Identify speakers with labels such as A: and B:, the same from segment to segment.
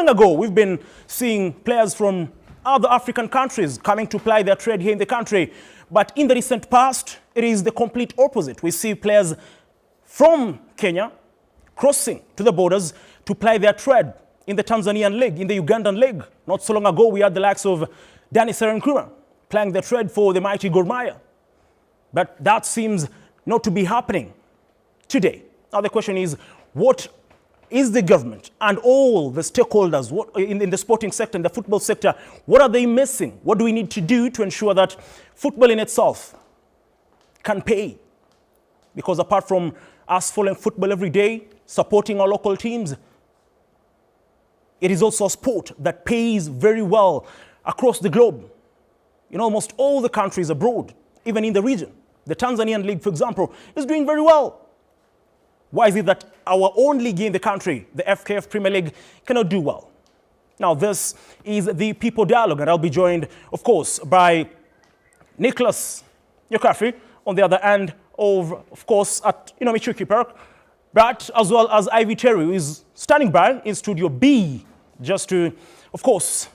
A: long ago, we've been seeing players from other African countries coming to ply their trade here in the country. But in the recent past, it is the complete opposite. We see players from Kenya crossing to the borders to ply their trade in the Tanzanian league, in the Ugandan league. Not so long ago, we had the likes of Danny Sserunkuma plying the trade for the mighty Gor Mahia. But that seems not to be happening today. Now the question is, what is the government and all the stakeholders in the sporting sector, in the football sector, what are they missing? What do we need to do to ensure that football in itself can pay? Because apart from us following football every day, supporting our local teams, it is also a sport that pays very well across the globe, in almost all the countries abroad, even in the region. The Tanzanian league, for example, is doing very well. Why is it that our own league in the country, the FKF Premier League, cannot do well? Now, this is the People Dialogue, and I'll be joined, of course, by Nicholas Nyokabi on the other end of course, at Michuki Park, but as well as Ivy Terry, who is standing by in Studio B, just to, of course,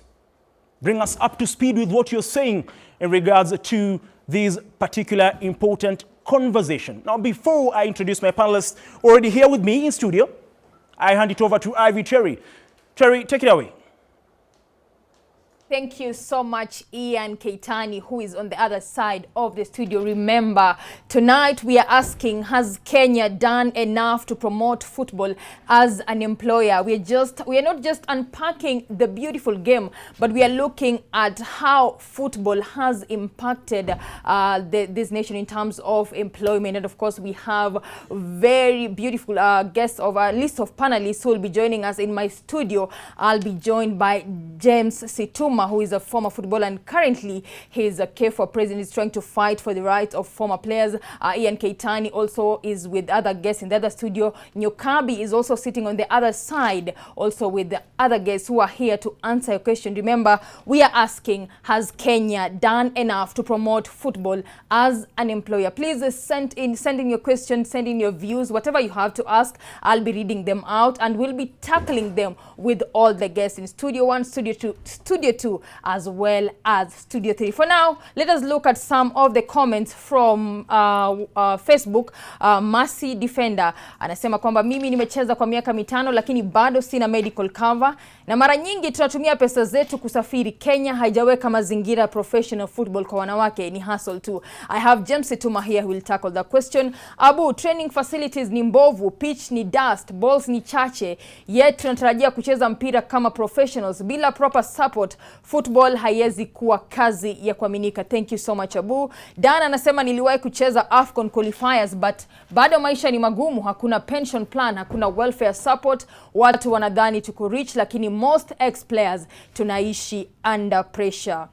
A: bring us up to speed with what you're saying in regards to this particular important conversation. Now, before I introduce my panelists already here with me in studio, I hand it over to Ivy Terry. Terry, take it away.
B: Thank you so much, Ian Keitani, who is on the other side of the studio. Remember, tonight we are asking, has Kenya done enough to promote football as an employer? We are not just unpacking the beautiful game, but we are looking at how football has impacted this nation in terms of employment. And of course, we have very beautiful guests of a list of panelists who will be joining us in my studio. I'll be joined by James Situma, who is a former footballer and currently he's a KEFWA president, is trying to fight for the rights of former players. Ian Keitani also is with other guests in the other studio. Nyokabi is also sitting on the other side, also with the other guests who are here to answer your question. Remember, we are asking, has Kenya done enough to promote football as an employer? Please send in your questions, send in your views, whatever you have to ask. I'll be reading them out and we'll be tackling them with all the guests in Studio 1, Studio 2, Studio 2, as well as Studio 3. For now, let us look at some of the comments from Facebook. Masi Defender anasema kwamba mimi nimecheza kwa miaka 5 lakini bado sina medical cover, na mara nyingi tunatumia pesa zetu kusafiri. Kenya haijaweka mazingira ya professional football kwa wanawake, ni hustle tu. I have James Situma here who will tackle the question. Abu, training facilities ni mbovu, pitch ni dust, balls ni chache, yet tunatarajia kucheza mpira kama professionals bila proper support. Football haiwezi kuwa kazi ya kuaminika. Thank you so much, Abu. Dan anasema niliwahi kucheza AFCON qualifiers but bado maisha ni magumu, hakuna pension plan, hakuna welfare support. Watu wanadhani tuko rich, lakini most ex players tunaishi under pressure.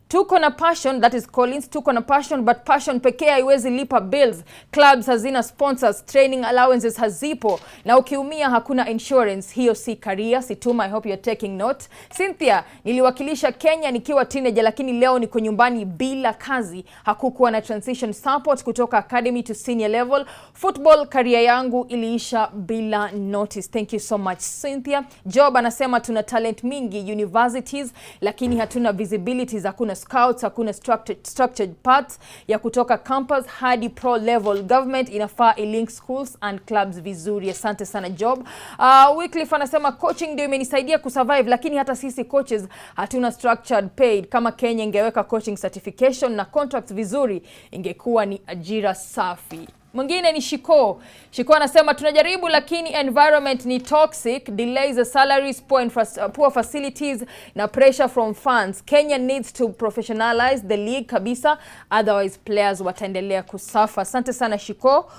B: Tuko na passion, that is Collins, tuko na passion but passion pekee haiwezi lipa bills. Clubs hazina sponsors, training allowances hazipo, na ukiumia hakuna insurance. Hiyo si career. Situma, I hope you're taking note. Cynthia, niliwakilisha Kenya nikiwa teenager, lakini leo niko nyumbani bila kazi. Hakukuwa na transition support kutoka academy to senior level. Football career yangu iliisha bila notice. Thank you so much, Cynthia. Job anasema tuna talent mingi universities, lakini hatuna visibilities, hakuna scouts, hakuna structured paths ya kutoka campus hadi pro level. Government inafaa ilink schools and clubs vizuri. Asante sana, Job. Wycliffe anasema coaching ndio imenisaidia kusurvive, lakini hata sisi coaches hatuna structured paid. Kama Kenya ingeweka coaching certification na contracts vizuri, ingekuwa ni ajira safi. Mwingine ni Shiko. Shiko anasema tunajaribu lakini environment ni toxic, delays the salaries, poor facilities na pressure from fans. Kenya needs to professionalize the league kabisa, otherwise players wataendelea kusuffer. Asante sana, Shiko.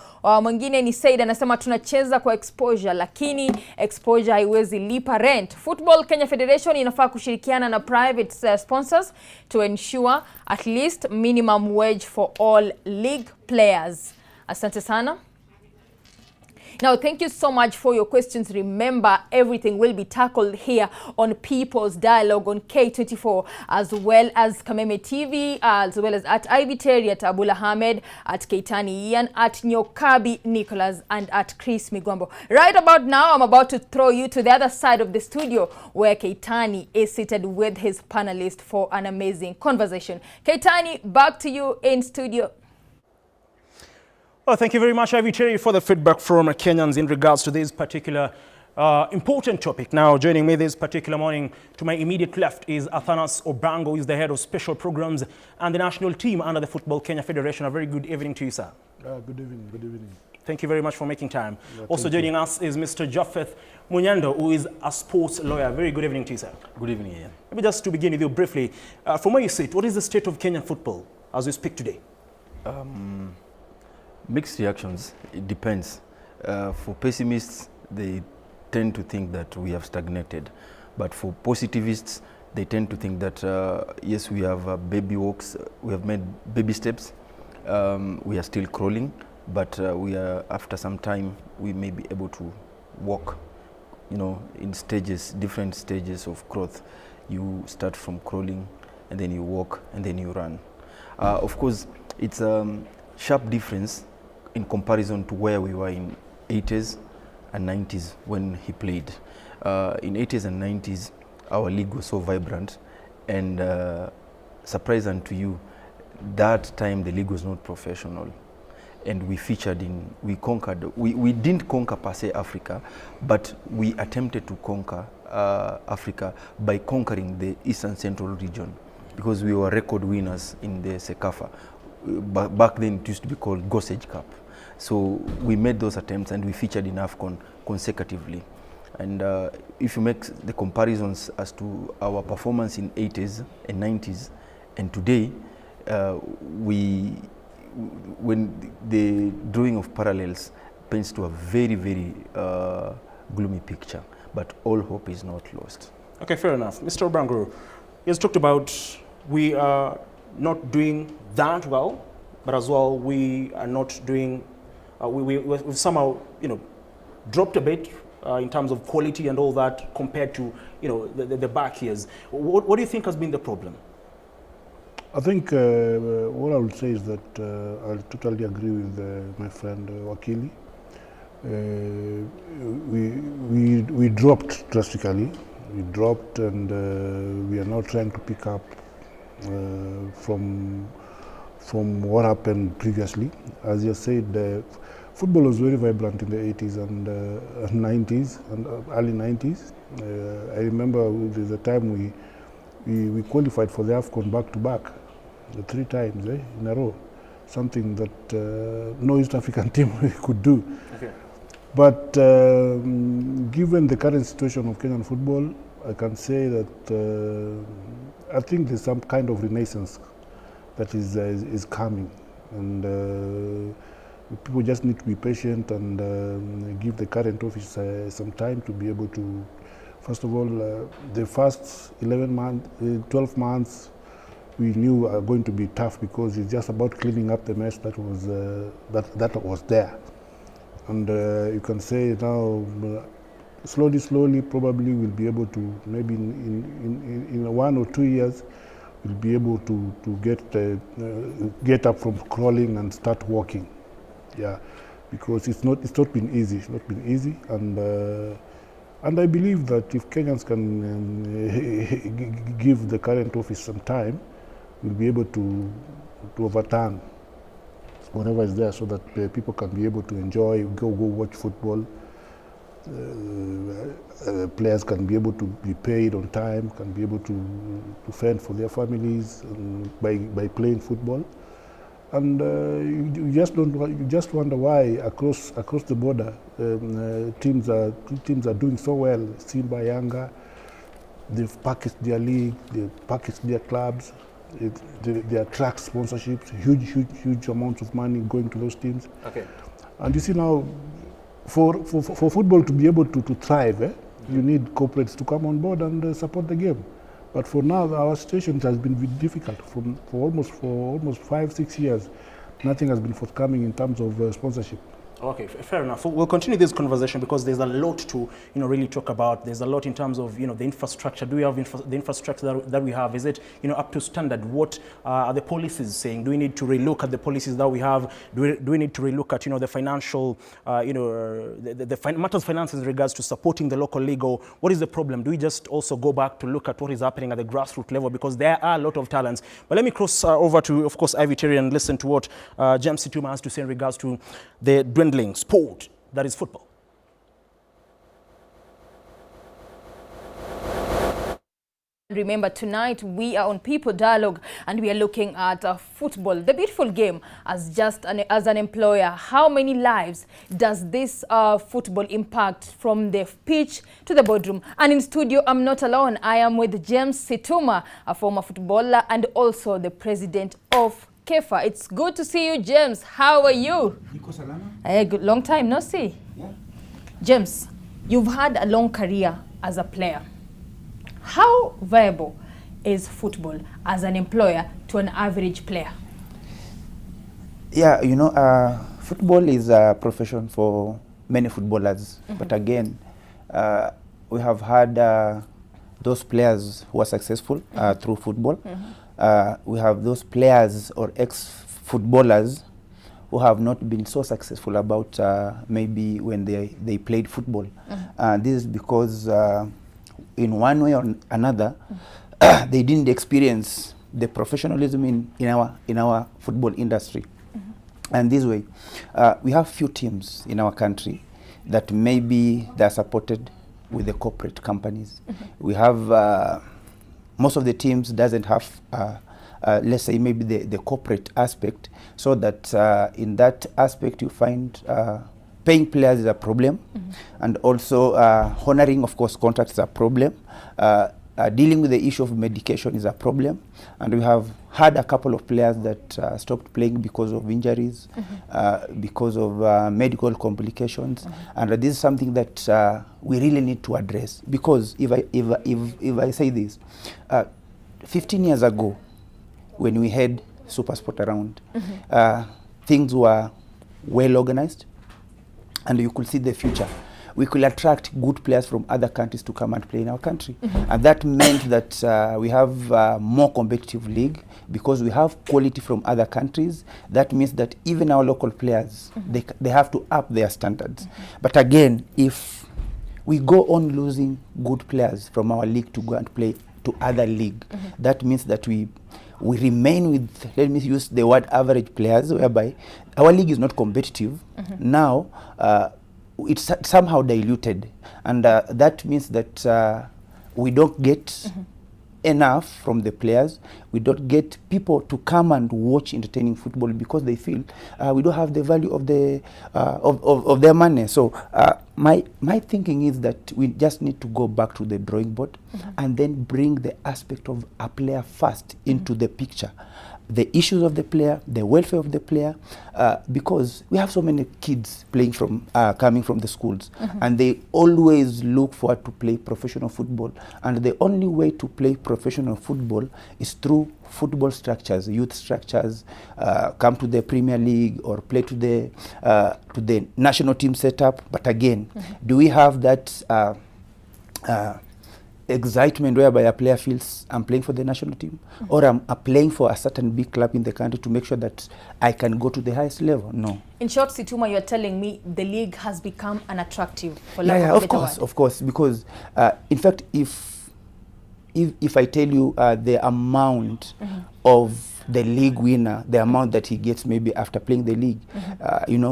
B: Mwingine ni Said anasema tunacheza kwa exposure lakini exposure haiwezi lipa rent. Football Kenya Federation inafaa kushirikiana na private sponsors to ensure at least minimum wage for all league players. Asante sana. Now, thank you so much for your questions. Remember, everything will be tackled here on People's Dialogue on K24, as well as Kameme TV, as well as at Ivy Terry, at Abula Hamed, at Keitani Ian, at Nyokabi Nicholas, and at Chris Migwambo. Right about now, I'm about to throw you to the other side of the studio where Keitani is seated with his panelist for an amazing conversation. Keitani, back to you in studio.
A: Well, thank you very much, Ivy Terry, for the feedback from Kenyans in regards to this particular important topic. Now, joining me this particular morning to my immediate left is Athanas Obango, who is the head of special programs and the national team under the Football Kenya Federation. A very good evening to you, sir.
C: Good evening, good evening.
A: Thank you very much for making time.
C: Yeah,
A: Also
C: thank
A: joining us is Mr. Japheth Munyando, who is a sports lawyer. Very good evening to you, sir.
D: Good evening, Ian.
A: Maybe just to begin with you briefly, from where you sit, what is the state of Kenyan football as we speak today?
D: Mixed reactions. It depends. For pessimists, they tend to think that we have stagnated. But for positivists, they tend to think that, yes, we have baby walks, we have made baby steps, we are still crawling, but we are, after some time, we may be able to walk, you know, in stages, different stages of growth. You start from crawling, and then you walk, and then you run. Of course, it's a sharp difference in comparison to where we were in 80s and 90s when he played. In 80s and 90s, our league was so vibrant, and surprise unto you, that time the league was not professional, and we featured in, we conquered, we didn't conquer per se Africa, but we attempted to conquer Africa by conquering the Eastern Central region, because we were record winners in the CECAFA. Back then it used to be called Gossage Cup. So we made those attempts and we featured in AFCON consecutively. And if you make the comparisons as to our performance in 80s and 90s and today, when the drawing of parallels paints to a very, very gloomy picture. But all hope is not lost.
A: Okay, fair enough. Mr. Obango, he has talked about we are not doing that well, but as well we are not doing, we've somehow, you know, dropped a bit in terms of quality and all that compared to, you know, the back years. What do you think has been the problem?
C: I think what I would say is that I totally agree with my friend Wakili. We dropped drastically. We dropped, and we are now trying to pick up from what happened previously. As you said, football was very vibrant in the 80s and 90s and early 90s. I remember there's a time we qualified for the AFCON back to back, 3 times in a row, something that no East African team could do.
A: Okay.
C: But given the current situation of Kenyan football, I can say that I think there's some kind of renaissance that is coming, and people just need to be patient and give the current office some time to be able to, first of all, the first 11 months, 12 months, we knew are going to be tough because it's just about cleaning up the mess that was that was there. And you can say now, slowly, slowly, probably we'll be able to, maybe in 1 or 2 years, we'll be able to get up from crawling and start walking. Yeah, because it's not been easy. It's not been easy, and I believe that if Kenyans can give the current office some time, we'll be able to overturn whatever is there, so that people can be able to enjoy, go watch football. Players can be able to be paid on time, can be able to fend for their families by playing football. And you just don't, you just wonder why across the border teams are doing so well. Simba, Yanga, they've packaged their league, they've packaged their clubs, they attract sponsorships, huge amounts of money going to those teams.
A: Okay.
C: And you see now, for football to be able to thrive, you need corporates to come on board and support the game. But for now, our situation has been difficult for almost 5-6 years. Nothing has been forthcoming in terms of sponsorship.
A: Okay, fair enough. We'll continue this conversation because there's a lot to, really talk about. There's a lot in terms of, the infrastructure. Do we have the infrastructure that we have? Is it, up to standard? What are the policies saying? Do we need to relook at the policies that we have? Do we need to relook at, the financial, the matters finances in regards to supporting the local league? Or what is the problem? Do we just also go back to look at what is happening at the grassroots level? Because there are a lot of talents. But let me cross over to, of course, Ivy Terry and listen to what James Situma has to say in regards to the dwindling sport that is football.
B: Remember, tonight we are on People Dialogue and we are looking at football, the beautiful game, as an employer. How many lives does this football impact from the pitch to the boardroom? And in studio, I'm not alone. I am with James Situma, a former footballer and also the president of KEFA. It's good to see you, James. How are you?
E: Niko salama.
B: Hey, good, long time no see.
E: Yeah.
B: James, you've had a long career as a player. How viable is football as an employer to an average player?
E: Yeah, football is a profession for many footballers. But again, we have had those players who are successful through football. We have those players or ex-footballers who have not been so successful about maybe when they played football. This is because in one way or another, they didn't experience the professionalism in our football industry. And this way, we have few teams in our country that maybe they are supported with the corporate companies. We have most of the teams doesn't have, let's say maybe the corporate aspect, so that in that aspect you find paying players is a problem, and also honoring, of course, contracts is a problem. Dealing with the issue of medication is a problem, and we have had a couple of players that stopped playing because of injuries, because of medical complications, and this is something that we really need to address. Because if I say this, 15 years ago, when we had SuperSport around, things were well organized, and you could see the future. We could attract good players from other countries to come and play in our country. And that meant that we have more competitive league because we have quality from other countries. That means that even our local players, they have to up their standards. But again, if we go on losing good players from our league to go and play to other league, that means that we remain with, let me use the word, average players, whereby our league is not competitive. Now, it's somehow diluted, and that means that we don't get enough from the players. We don't get people to come and watch entertaining football because they feel we don't have the value of their money. So my thinking is that we just need to go back to the drawing board and then bring the aspect of a player first into the picture. The issues of the player, the welfare of the player, because we have so many kids playing from coming from the schools, and they always look forward to play professional football. And the only way to play professional football is through football structures, youth structures, come to the Premier League or play to the national team setup. But again, do we have that excitement whereby a player feels, "I'm playing for the national team or I'm playing for a certain big club in the country to make sure that I can go to the highest level"? No.
B: In short, Situma, you're telling me the league has become unattractive, for lack of a
E: Yeah, of
B: better
E: course,
B: word.
E: Of course, because in fact, if I tell you the amount of the league winner, the amount that he gets maybe after playing the league,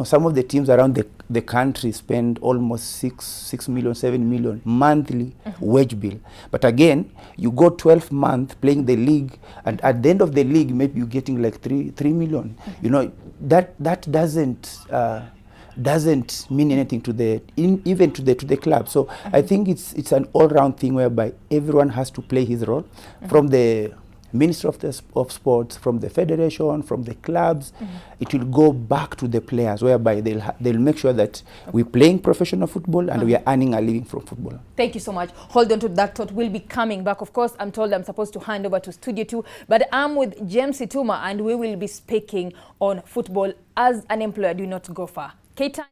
E: some of the teams around the country spend almost 6 million, 7 million monthly wage bill. But again, you go 12 months playing the league, and at the end of the league, maybe you're getting like 3 million. That doesn't mean anything to the in, even to the club. So I think it's an all-round thing whereby everyone has to play his role, from the Minister of Sports, from the federation, from the clubs. It will go back to the players, whereby they'll make sure that we're playing professional football and we are earning a living from football.
B: Thank you so much. Hold on to that thought. We'll be coming back. Of course, I'm told I'm supposed to hand over to Studio 2, but I'm with James Situma and we will be speaking on football as an employer. Do not go far. Keita.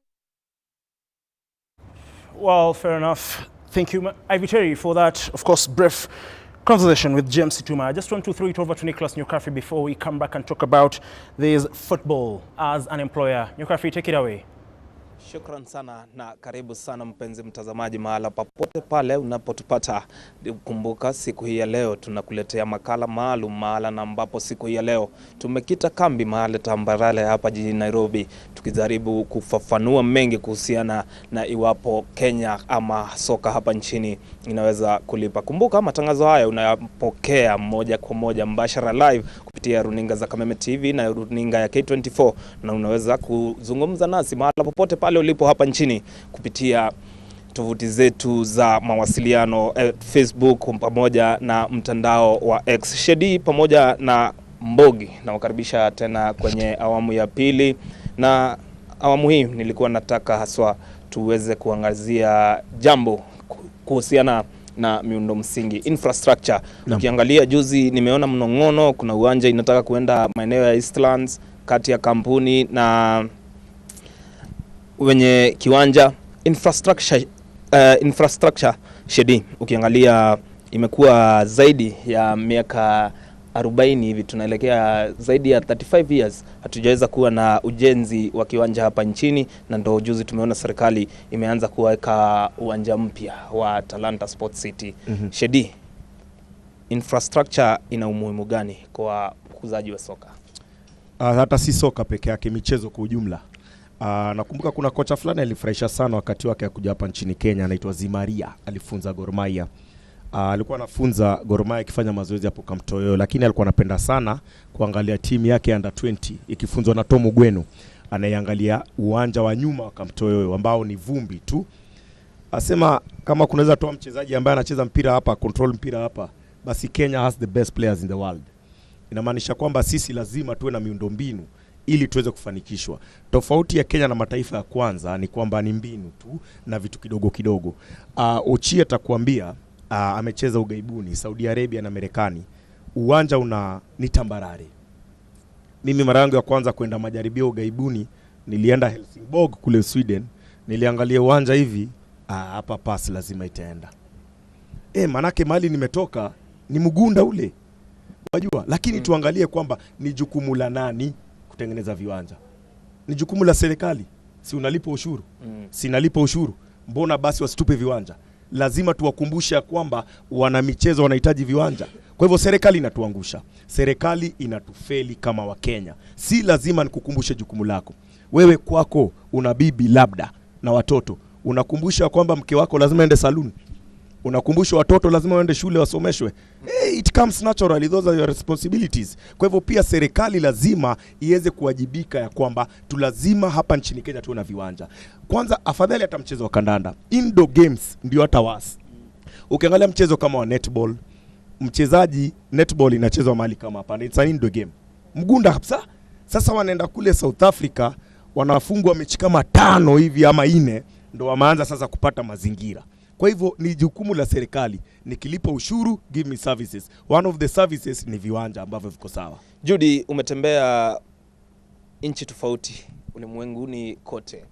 A: Well, fair enough. Thank you, Ivy Terry, for that, of course, brief conversation with James Situma. I just want to throw it over to Nicholas Nyokabi before we come back and talk about this football as an employer. Nyokabi, take it away.
F: Shukran sana na karibu sana mpenzi mtazamaji, mahala popote pale unapotupata. Kumbuka siku hii ya leo tunakuletea makala maalum, mahala na ambapo siku hii ya leo tumekita kambi mahali tambarare hapa jijini Nairobi, tukijaribu kufafanua mengi kuhusiana na iwapo Kenya ama soka hapa nchini inaweza kulipa. Kumbuka matangazo haya unayapokea moja kwa moja mbashara live kupitia runinga za Kameme TV na runinga ya K24, na unaweza kuzungumza nasi mahala popote pale ulipo hapa nchini kupitia tovuti zetu za mawasiliano, Facebook pamoja na mtandao wa X. Shedi pamoja na Mbogi, nawakaribisha tena kwenye awamu ya pili, na awamu hii nilikuwa nataka haswa tuweze kuangazia jambo kuhusiana na miundo msingi, infrastructure. Ukiangalia juzi nimeona mnong'ono, kuna uwanja inataka kuenda maeneo ya Eastlands kati ya kampuni na wenye kiwanja. Infrastructure Shedi, ukiangalia imekuwa zaidi ya miaka 40 hivi, tunaelekea zaidi ya 35 years hatujaweza kuwa na ujenzi wa kiwanja hapa nchini, na ndo juzi tumeona serikali imeanza kuweka uwanja mpya wa Talanta Sports City. Shedi, infrastructure ina umuhimu gani kwa ukuzaji wa soka?
G: Hata si soka peke yake, michezo kwa ujumla. Nakumbuka kuna kocha fulani alifurahisha sana wakati wake akuja hapa nchini Kenya, anaitwa Zimaria, alifunza Gor Mahia. Alikuwa anafunza Gor Mahia akifanya mazoezi hapo Kamtoyo, lakini alikuwa anapenda sana kuangalia timu yake under 20 ikifunzwa na Tom Gweno, anayeangalia uwanja wa nyuma wa Kamtoyo ambao ni vumbi tu. Asema kama kunaweza toa mchezaji ambaye anacheza mpira hapa, control mpira hapa, basi Kenya has the best players in the world. Inamaanisha kwamba sisi lazima tuwe na miundombinu ili tuweze kufanikishwa. Tofauti ya Kenya na mataifa ya kwanza ni kwamba ni mbinu tu na vitu kidogo kidogo. Ochi atakuambia amecheza ugaibuni Saudi Arabia na Marekani, uwanja una ni tambarare. Mimi mara yangu ya kwanza kwenda majaribio ugaibuni nilienda Helsingborg kule Sweden, niliangalia uwanja hivi, hapa pass lazima itaenda. Manake mali nimetoka ni mgunda ule. Wajua, lakini tuangalie kwamba ni jukumu la nani kutengeneza viwanja. Ni jukumu la serikali. Si unalipa ushuru? Si nalipa ushuru. Mbona basi wasitupe viwanja? Lazima tuwakumbushe kwamba wana michezo wanahitaji viwanja. Kwa hivyo serikali inatuangusha. Serikali inatufeli kama Wakenya. Si lazima nikukumbushe jukumu lako. Wewe kwako una bibi labda na watoto. Unakumbusha kwamba mke wako lazima aende saluni. Unakumbusha watoto lazima waende shule wasomeshwe. Hey, it comes naturally, those are your responsibilities. Kwa hivyo pia serikali lazima iweze kuwajibika ya kwamba tulazima hapa nchini Kenya tuwe na viwanja. Kwanza afadhali hata mchezo wa kandanda, indoor games ndio hata wasi. Ukiangalia mchezo kama wa netball, mchezaji netball inachezwa mahali kama hapa, it's an indoor game. Mgunda kabisa. Sasa wanaenda kule South Africa wanafungwa mechi kama 5 hivi ama 4, ndo wameanza sasa kupata mazingira. Kwa hivyo ni jukumu la serikali, nikilipa ushuru give me services. One of the services ni viwanja ambavyo viko sawa.
F: Judy, umetembea nchi tofauti ulimwenguni kote.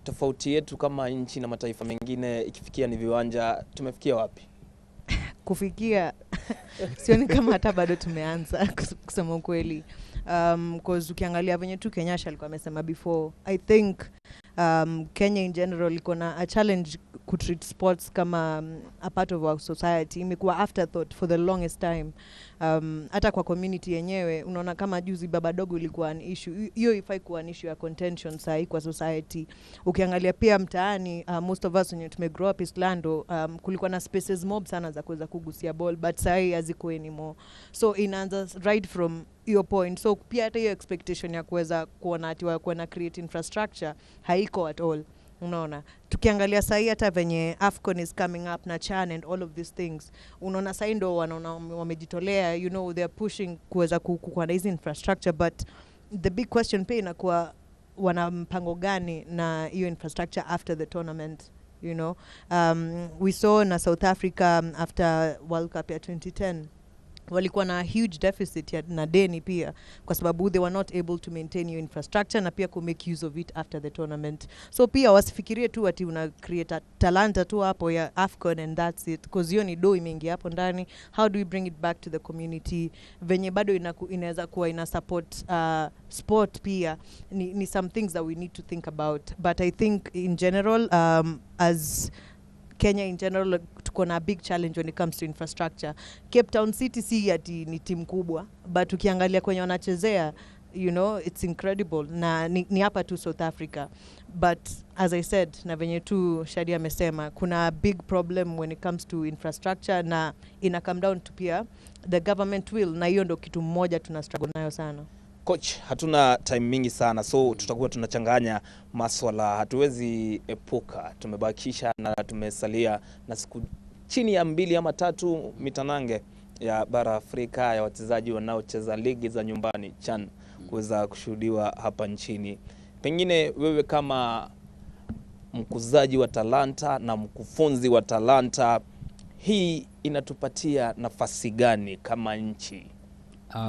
F: Tofauti yetu kama nchi na mataifa mengine ikifikia ni viwanja, tumefikia wapi?
H: Kufikia sioni kama hata bado tumeanza kusema ukweli. Cause ukiangalia venye tu Kenyasha alikuwa amesema before, I think Kenya in general iko na a challenge kutreat sports kama a part of our society. Imekuwa afterthought for the longest time. Hata kwa community yenyewe unaona kama juzi baba dogo ilikuwa an issue. Hiyo ifai kuwa an issue ya contention sahi kwa society. Ukiangalia pia mtaani, most of us wenye tume grow up Eastlando, kulikuwa na spaces mob sana za kuweza kugusia ball, but sahi haziko anymore. So inaanza right from hiyo point. So pia hata hiyo expectation ya kuweza kuona ati wakuwa na create infrastructure haiko at all. Unaona, tukiangalia sahi hata venye AFCON is coming up na CHAN and all of these things, unaona sahi ndo wanaona wamejitolea, you know, they are pushing kuweza kuwa na hizi infrastructure, but the big question pia inakuwa wana mpango gani na hiyo infrastructure after the tournament, you know. We saw na South Africa after World Cup ya 2010 Walikuwa na huge deficit na deni pia, kwa sababu they were not able to maintain your infrastructure na pia ku make use of it after the tournament. So pia wasifikirie tu ati una create a talanta tu hapo ya AFCON and that's it, because hiyo ni do imeingia hapo ndani. How do we bring it back to the community venye bado inaweza kuwa ina support sport pia ni some things that we need to think about. But I think in general, as Kenya in general, tuko na big challenge when it comes to infrastructure. Cape Town City si ati ni timu kubwa, but ukiangalia kwenye wanachezea, it's incredible, na ni hapa tu South Africa. But as I said, na venye tu Shadi amesema, kuna big problem when it comes to infrastructure, na ina come down to pia the government will, na hiyo ndo kitu mmoja tuna struggle nayo sana.
F: Coach, hatuna time mingi sana, so tutakuwa tunachanganya maswala, hatuwezi epuka. Tumebakisha na tumesalia na siku chini ya 2 ama 3 mitanange ya bara Afrika ya wachezaji wanaocheza ligi za nyumbani CHAN kuweza kushuhudiwa hapa nchini. Pengine wewe kama mkuzaji wa talanta na mkufunzi wa talanta, hii inatupatia nafasi gani kama nchi?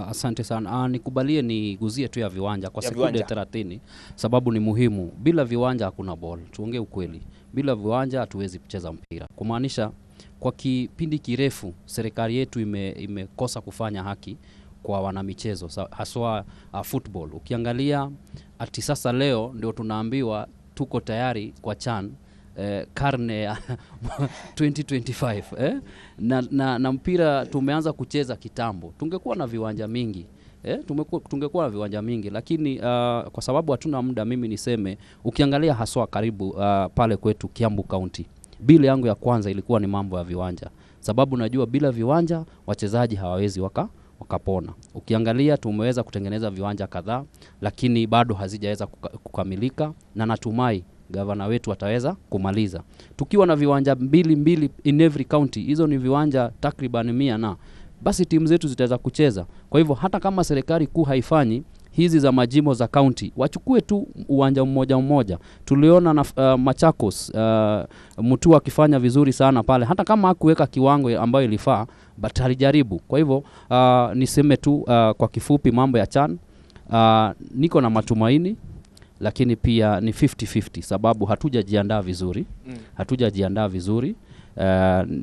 I: Asante sana. Nikubalie niguzie tu ya viwanja kwa sekunde 30, sababu ni muhimu. Bila viwanja hakuna ball. Tuongee ukweli. Bila viwanja hatuwezi kucheza mpira. Kumaanisha kwa kipindi kirefu serikali yetu imekosa kufanya haki kwa wanamichezo, haswa football. Ukiangalia ati sasa leo ndio tunaambiwa tuko tayari kwa CHAN karne ya 2025 na mpira tumeanza kucheza kitambo. Tungekuwa na viwanja mingi, tungekuwa na viwanja mingi, lakini kwa sababu hatuna muda, mimi niseme ukiangalia haswa karibu pale kwetu Kiambu County, bili yangu ya kwanza ilikuwa ni mambo ya viwanja, sababu najua bila viwanja wachezaji hawawezi wakapona. Ukiangalia tumeweza kutengeneza viwanja kadhaa, lakini bado hazijaweza kukamilika, na natumai gavana wetu ataweza kumaliza. Tukiwa na viwanja 2 in every county, hizo ni viwanja takriban 100, na basi timu zetu zitaweza kucheza. Kwa hivyo hata kama serikali kuu haifanyi hizi za majimbo za county, wachukue tu uwanja mmoja mmoja. Tuliona na Machakos, Mutua akifanya vizuri sana pale, hata kama hakuweka kiwango ambayo ilifaa, but alijaribu. Kwa hivyo niseme tu kwa kifupi mambo ya CHAN, niko na matumaini, lakini pia ni 50-50 sababu hatujajiandaa vizuri. Hatujajiandaa vizuri.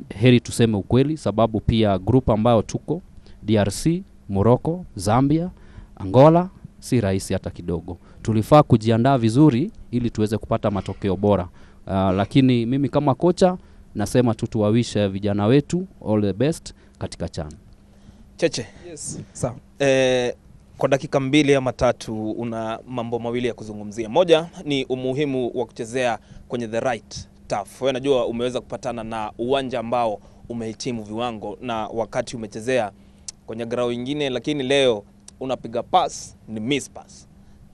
I: Heri tuseme ukweli, sababu pia group ambayo tuko DRC, Morocco, Zambia, Angola si rahisi hata kidogo. Tulifaa kujiandaa vizuri ili tuweze kupata matokeo bora. Lakini mimi kama kocha nasema tu tuwawishe vijana wetu all the best katika CHAN.
F: Cheche.
J: Yes, sawa.
F: Kwa dakika 2 ama 3 una mambo mawili ya kuzungumzia. Moja ni umuhimu wa kuchezea kwenye the right turf. Wewe najua umeweza kupatana na uwanja ambao umehitimu viwango na wakati umechezea kwenye grau nyingine, lakini leo unapiga pass ni miss pass.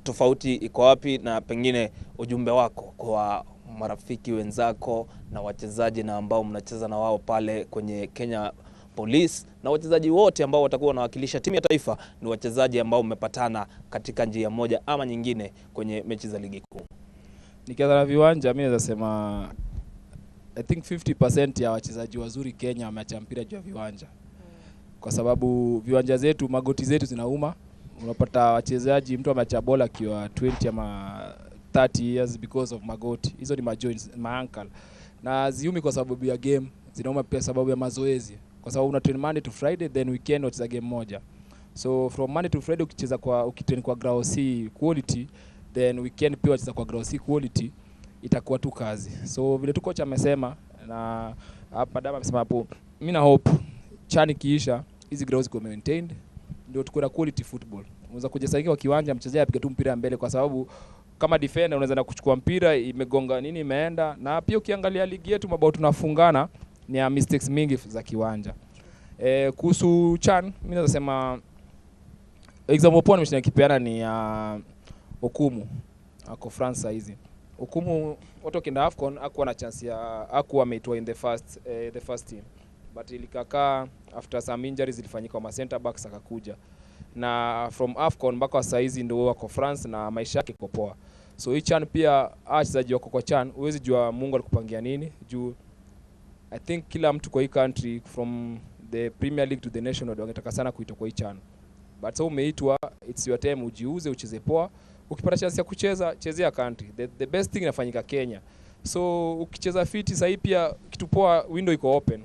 F: Tofauti iko wapi, na pengine ujumbe wako kwa marafiki wenzako na wachezaji na ambao mnacheza na wao pale kwenye Kenya Police na wachezaji wote ambao watakuwa wanawakilisha timu ya taifa ni wachezaji ambao mmepatana katika njia moja ama nyingine kwenye mechi za ligi kuu?
J: Nikianza na viwanja, mimi naweza sema I think 50% ya wachezaji wazuri Kenya wameacha mpira juu ya viwanja. Kwa sababu viwanja zetu, magoti zetu zinauma. Unapata wachezaji, mtu ameacha bola akiwa 20 ama 30 years because of magoti. Hizo ni majoints, maankle. Na ziumi kwa sababu ya game, zinauma pia sababu ya mazoezi. Kwa sababu una train Monday to Friday, then weekend unacheza game moja. So from Monday to Friday ukicheza kwa ukitrain kwa ground C quality, then weekend pia unacheza kwa ground C quality, itakuwa tu kazi. So vile tu kocha amesema na hapa madam amesema hapo, mimi na hope CHAN ikiisha hizi grounds ziko maintained ndio tuko na quality football. Unaweza kuja sasa kwa kiwanja mchezaji apige tu mpira mbele, kwa sababu kama defender unaweza na kuchukua mpira imegonga nini imeenda. Na pia ukiangalia ligi yetu mabao tunafungana ni ya mistakes mingi za kiwanja. Kuhusu CHAN mimi naweza sema example poa nimeshinda kipeana ni ya Okumu ako France hizi. Okumu watu wakienda AFCON hakuwa na chance ya hakuwa ameitwa in the first team, but ilikakaa after some injuries zilifanyika kwa center backs akakuja, na from AFCON mpaka sasa hizi ndio wako France na maisha yake iko poa. So hii CHAN pia wachezaji wako kwa CHAN huwezi jua Mungu alikupangia nini, juu I think kila mtu kwa hii country from the Premier League to the National, wangetaka sana kuitwa kwa hii CHAN. But so umeitwa, it's your time, ujiuze, ucheze poa. Ukipata chance ya kucheza, chezea country. The best thing inafanyika Kenya. So ukicheza fiti sasa pia kitu poa, window iko open.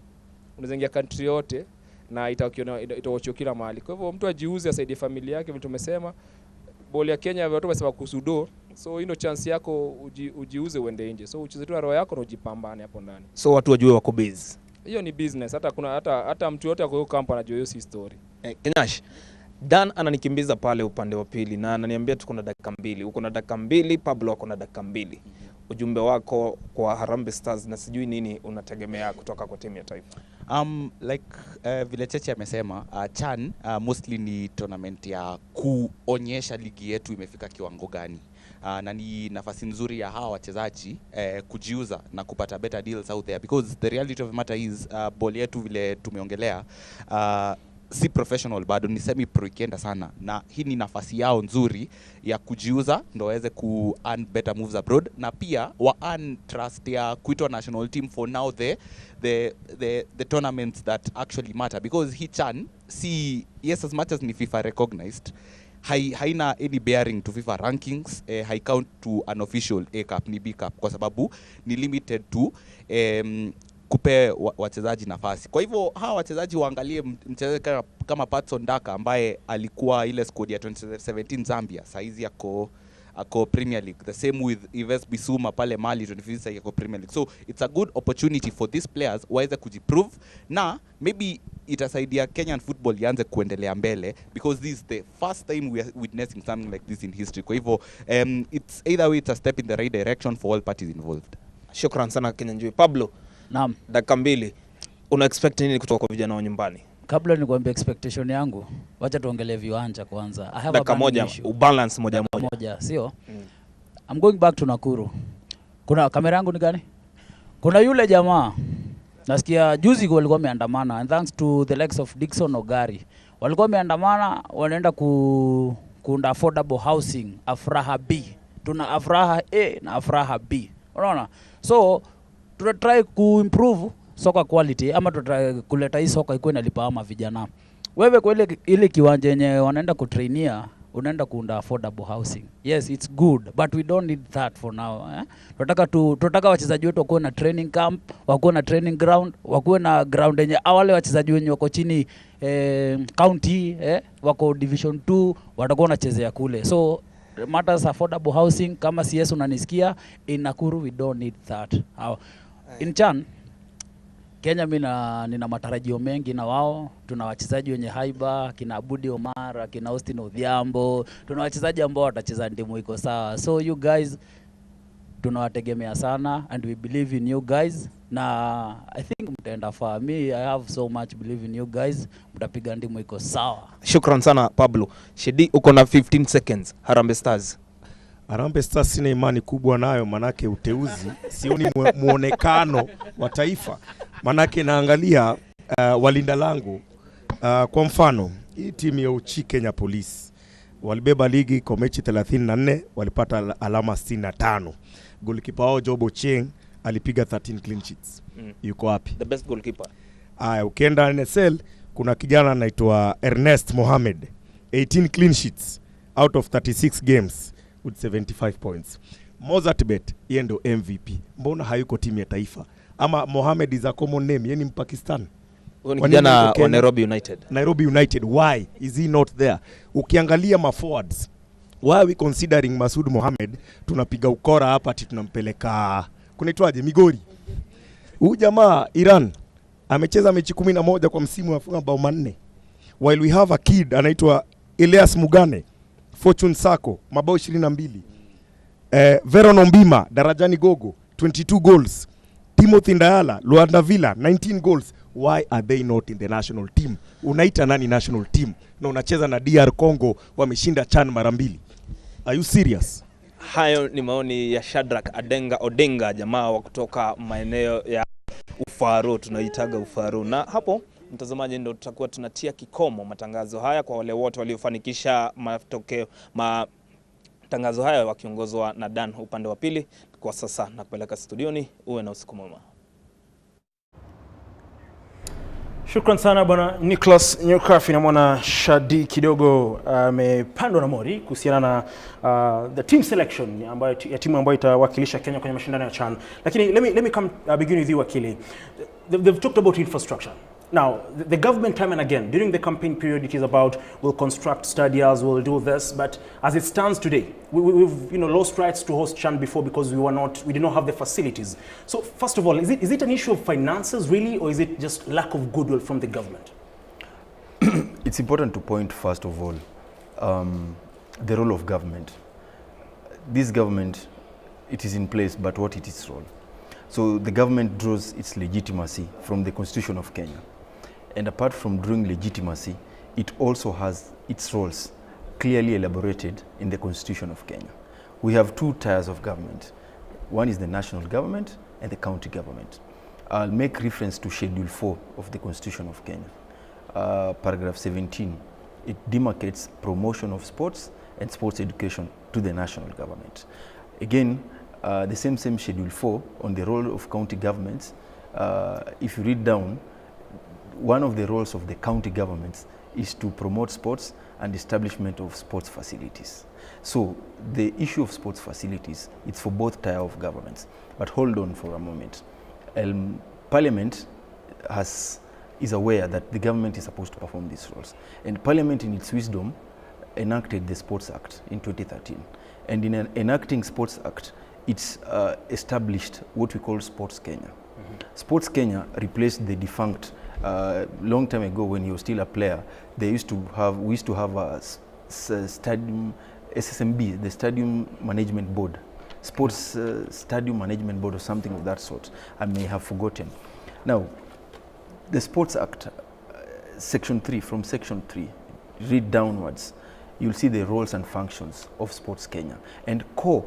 J: Unaweza ingia country yote na itaochwa kila mahali. Kwa hivyo mtu ajiuze, asaidie familia yake vile tumesema. Boli ya Kenya watu wamesema kuhusu do. So hii ndio chance yako, ujiuze uende nje. So ucheze tu na roho yako na ujipambane hapo ndani.
F: So watu wajue wako busy.
J: Hiyo ni business. Hata kuna hata mtu yote ako camp anajua hiyo si story.
F: Kenyash, Dan ananikimbiza pale upande wa pili na ananiambia tuko na dakika 2. Uko na dakika 2, Pablo ako na dakika 2. Ujumbe wako kwa Harambee Stars na sijui nini unategemea kutoka kwa timu ya taifa?
K: Vile Cheche amesema, CHAN mostly ni tournament ya kuonyesha ligi yetu imefika kiwango gani. Na ni nafasi nzuri ya hawa wachezaji kujiuza na kupata better deals out there, because the reality of the matter is ball yetu vile tumeongelea si professional bado, ni semi pro ikienda sana, na hii ni nafasi yao nzuri ya kujiuza ndo waweze ku earn better moves abroad, na pia wa earn trust ya kuitwa national team for now the tournaments that actually matter, because hii CHAN si, yes, as much as ni FIFA recognized, haina any bearing to FIFA rankings, hai count to an official A Cup, ni B Cup, kwa sababu ni limited to kupe wachezaji nafasi. Kwa hivyo hawa wachezaji waangalie mchezaji kama Patson Daka ambaye alikuwa ile squad ya 2017 Zambia, saizi ako Premier League. The same with Yves Bissouma pale Mali 2015 yako Premier League. So it's a good opportunity for these players waweze kujiprove, na maybe itasaidia Kenyan football ianze kuendelea mbele, because this is the first time we are witnessing something like this in history. Kwa hivyo it's either way, it's a step in the right direction for all parties involved.
F: Shukran sana Kenyanjui. Pablo,
L: naam,
F: dakika 2, una expect nini kutoka kwa vijana wa nyumbani?
L: Kabla nikuambie expectation yangu, wacha tuongelee viwanja kwanza. I have
F: dakika moja, ubalance moja
L: moja, sio? I'm going back to Nakuru. Kuna kamera yangu ni gani? Kuna yule jamaa nasikia juzi walikuwa wameandamana, and thanks to the likes of Dickson Ogari. Walikuwa wameandamana wanaenda kuunda affordable housing Afraha B. Tuna Afraha A na Afraha B. Unaona? So tuna try ku improve soka quality, ama tuta kuleta hii soka ikuwe inalipa ama vijana. Wewe kwa ile kiwanja yenye wanaenda kutrainia, unaenda kuunda affordable housing. Yes, it's good, but we don't need that for now. Tunataka wachezaji wetu wakuwe na training camp, wakuwe na training ground, wakuwe na ground yenye wale wachezaji wenye wako chini county, wako division 2, watakuwa wanachezea kule. So matters affordable housing, kama CS unanisikia, in Nakuru we don't need that. In CHAN Kenya mina nina matarajio mengi na wao. Tuna wachezaji wenye haiba, kina Abudi Omar, kina Austin Odhiambo, tuna wachezaji ambao watacheza ndimu iko sawa. So you guys tunawategemea sana and we believe in you guys, na I think mtaenda far. Me, I have so much believe in you guys, mtapiga ndimu iko sawa.
F: Shukran sana Pablo. Shedi, uko na 15 seconds. Harambee Stars.
G: Harambee Stars sina imani kubwa nayo, manake uteuzi sioni muonekano wa taifa. Manake naangalia walinda lango, kwa mfano hii timu ya Uchi Kenya Police walibeba ligi kwa mechi 34, walipata alama 65. Goalkeeper wao Job Ochieng alipiga 13 clean sheets. Yuko wapi?
F: The best goalkeeper.
G: Aya, ukienda NSL kuna kijana anaitwa Ernest Mohamed, 18 clean sheets out of 36 games with 75 points. Mozart Bet, yeye ndo MVP. Mbona hayuko timu ya taifa? Ama Mohamed is a common name, yeye ni Mpakistan.
F: Huyo ni kijana wa Nairobi United.
G: Nairobi United, why is he not there? Ukiangalia ma forwards, why are we considering Masud Mohamed? Tunapiga ukora hapa ati tunampeleka kunaitwaje Migori. Huyu jamaa Iran amecheza mechi 11 kwa msimu, afunga bao 4. While we have a kid anaitwa Elias Mugane, Fortune Sacco, mabao 22. Veron Ombima, Darajani Gogo, 22 goals. Timothy Ndayala, Luanda Villa, 19 goals. Why are they not in the national team? Unaita nani national team? Na unacheza na DR Congo, wameshinda CHAN mara 2. Are you serious?
F: Hayo ni maoni ya Shadrack Adenga Odinga, jamaa wa kutoka maeneo ya Ufaru, tunaitaga Ufaru. Na hapo mtazamaji, ndio tutakuwa tunatia kikomo matangazo haya kwa wale wote waliofanikisha matokeo matangazo haya wakiongozwa na Dan upande wa pili. Kwa sasa nakupeleka studioni, uwe na usiku mwema.
A: Shukran sana Bwana Nicholas Nyokafi. Namwona Shadi kidogo amepandwa na mori kuhusiana na the team selection ambayo ya timu ambayo itawakilisha Kenya kwenye mashindano ya CHAN. Lakini let me come begin with you, Wakili. They've talked about infrastructure. Now, the government, time and again, during the campaign period, it is about we'll construct stadiums, we'll do this. But as it stands today, we've lost rights to host CHAN before because we did not have the facilities. So first of all, is it an issue of finances really, or is it just lack of goodwill from the government?
D: It's important to point, first of all, the role of government. This government, it is in place, but what is its role? So the government draws its legitimacy from the Constitution of Kenya. And apart from drawing legitimacy, it also has its roles clearly elaborated in the Constitution of Kenya. We have two tiers of government. One is the national government and the county government. I'll make reference to Schedule 4 of the Constitution of Kenya. Paragraph 17, it demarcates promotion of sports and sports education to the national government. Again, the same Schedule 4 on the role of county governments, if you read down, one of the roles of the county governments is to promote sports and establishment of sports facilities. So the issue of sports facilities, it's for both tier of governments. But hold on for a moment. Parliament is aware that the government is supposed to perform these roles. And Parliament, in its wisdom, enacted the Sports Act in 2013. And in enacting Sports Act, it's established what we call Sports Kenya. Sports Kenya replaced the defunct, long time ago when he was still a player, they used to have, we used to have a stadium, SSMB, the Stadium Management Board, Sports Stadium Management Board or something of that sort. I may have forgotten. Now, the Sports Act, Section 3, from Section 3, read downwards, you'll see the roles and functions of Sports Kenya. And core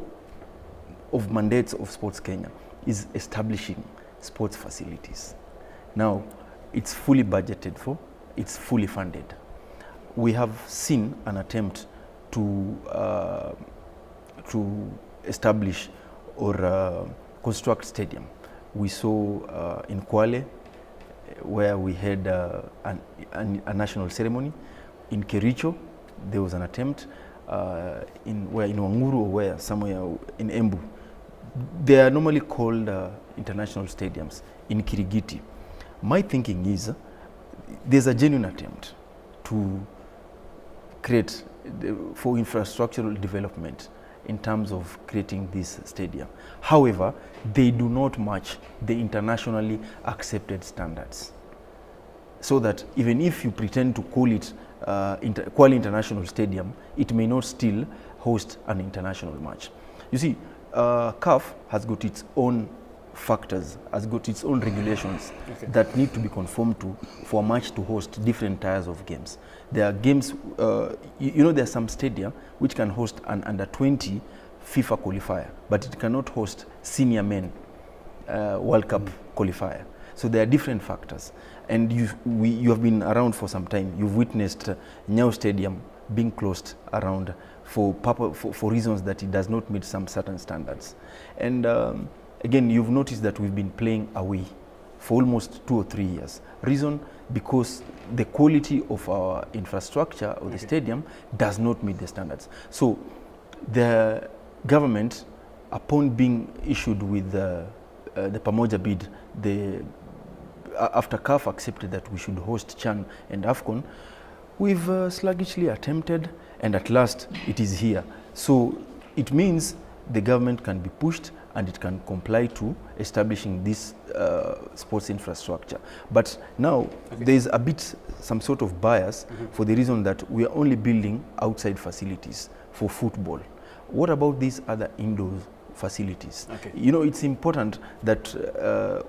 D: of mandates of Sports Kenya is establishing sports facilities. Now, it's fully budgeted for, it's fully funded. We have seen an attempt to establish or construct stadium. We saw in Kwale, where we had a national ceremony. In Kericho, there was an attempt. In where in Wanguru or where somewhere in Embu, they are normally called international stadiums. In Kirigiti, my thinking is there's a genuine attempt to create for infrastructural development in terms of creating this stadium. However, they do not match the internationally accepted standards. So that even if you pretend to call it Kwale International Stadium, it may not still host an international match. You see, CAF has got its own factors, has got its own regulations that need to be conformed to for a match to host different tiers of games. There are games, there are some stadia which can host an under 20 FIFA qualifier, but it cannot host senior men World Cup qualifier. So there are different factors. And you have been around for some time. You've witnessed Nyayo Stadium being closed around for reasons that it does not meet some certain standards. And again, you've noticed that we've been playing away for almost 2 or 3 years. Reason, because the quality of our infrastructure or the stadium does not meet the standards. So the government, upon being issued with the Pamoja bid, after CAF accepted that we should host CHAN and AFCON, we've sluggishly attempted, and at last it is here. So it means the government can be pushed and it can comply to establishing this sports infrastructure. But now there's a bit some sort of bias for the reason that we are only building outside facilities for football. What about these other indoor facilities? It's important that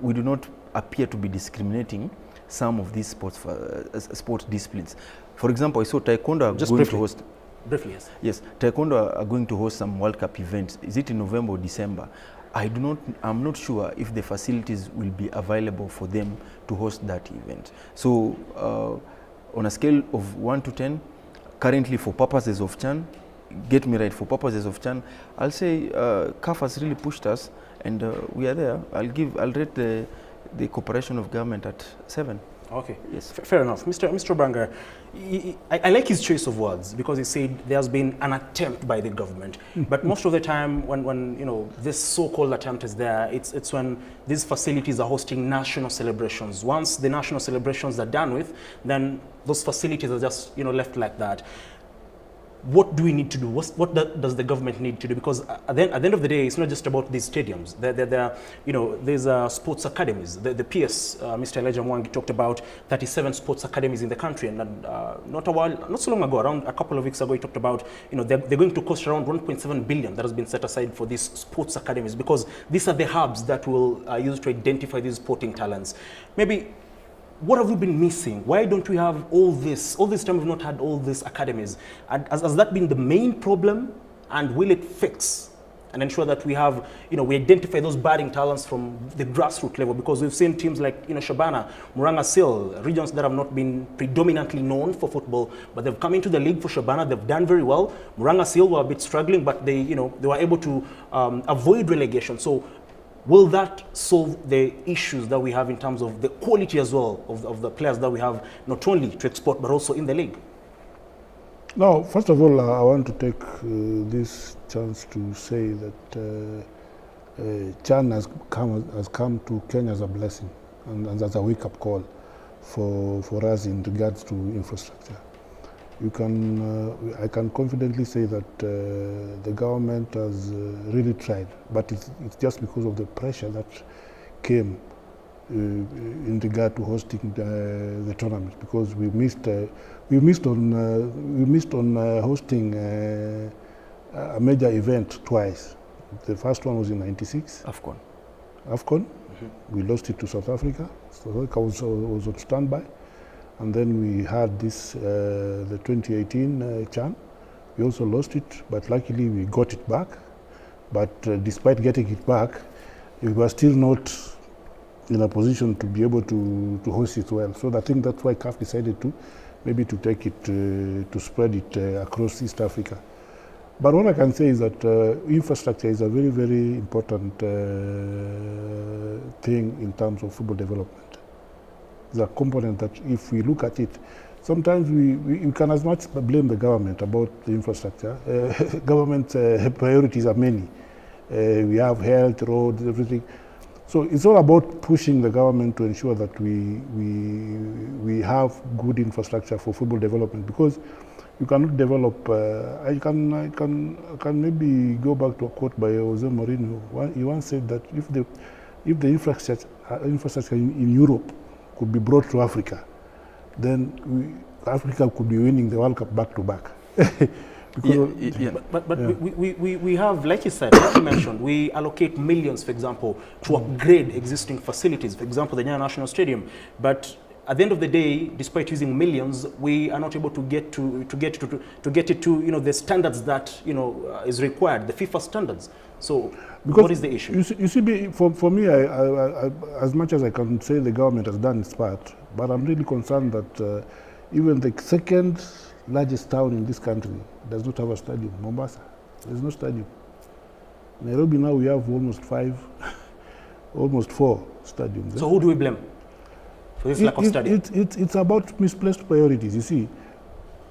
D: we do not appear to be discriminating some of these sport disciplines. For example, I saw Taekwondo are
A: Just
D: going
A: briefly.
D: To host.
A: Briefly, yes.
D: Yes, Taekwondo are going to host some World Cup events. Is it in November or December? I do not. I'm not sure if the facilities will be available for them to host that event. So, on a scale of 1 to 10, currently for purposes of CHAN, get me right, for purposes of CHAN, I'll say CAF has really pushed us, and we are there. I'll rate the cooperation of government at 7.
A: Okay.
D: Yes.
A: Fair enough. Mr. Obanga, I like his choice of words because he said there's been an attempt by the government. But most of the time when you know, this so-called attempt is there, it's when these facilities are hosting national celebrations. Once the national celebrations are done with, then those facilities are just, you know, left like that. What do we need to do? What does the government need to do? Because at the end of the day, it's not just about these stadiums. There you know, there's sports academies. The PS, Mr. Elijah Mwangi, talked about 37 sports academies in the country, and not so long ago, around a couple of weeks ago, he talked about, you know, they're going to cost around 1.7 billion that has been set aside for these sports academies, because these are the hubs that will use to identify these sporting talents. Maybe, what have we been missing? Why don't we have all this? All this time we've not had all these academies. And has that been the main problem? And will it fix and ensure that we have, you know, we identify those budding talents from the grassroots level? Because we've seen teams like, you know, Shabana, Muranga Seal, regions that have not been predominantly known for football, but they've come into the league for Shabana, they've done very well. Muranga Seal were a bit struggling, but they, you know, they were able to avoid relegation. So will that solve the issues that we have in terms of the quality as well of the players that we have, not only to export, but also in the league?
C: No, first of all, I want to take this chance to say that CHAN has come to Kenya as a blessing and as a wake-up call for us in regards to infrastructure. You can, I can confidently say that the government has really tried, but it's just because of the pressure that came in regard to hosting the tournament, because we missed on hosting a major event twice. The first one was in '96.
D: AFCON.
C: AFCON. Mm-hmm. We lost it to South Africa. South Africa was on standby. And then we had this, the 2018 CHAN. We also lost it, but luckily we got it back. But despite getting it back, we were still not in a position to be able to host it well. So I think that's why CAF decided to maybe to take it, to spread it across East Africa. But what I can say is that infrastructure is a very, very important thing in terms of football development. A component that if we look at it, sometimes we can as much blame the government about the infrastructure. Government priorities are many. We have health, roads, everything. So it's all about pushing the government to ensure that we have good infrastructure for football development, because you cannot develop. I can maybe go back to a quote by Jose Mourinho. He once said that if the infrastructure in Europe could be brought to Africa, then Africa could be winning the World Cup back to back.
A: But we have, like you said, like you mentioned, we allocate millions, for example, to upgrade existing facilities, for example, the Nyayo National Stadium. But at the end of the day, despite using millions, we are not able to get to it to, you know, the standards that, you know, is required, the FIFA standards. So
C: because
A: what is the issue?
C: You see, for me, I, as much as I can say the government has done its part, but I'm really concerned that even the second largest town in this country does not have a stadium, Mombasa. There's no stadium. Nairobi now we have almost four stadiums.
A: So who do we blame for this lack of stadium?
C: It's about misplaced priorities. You see,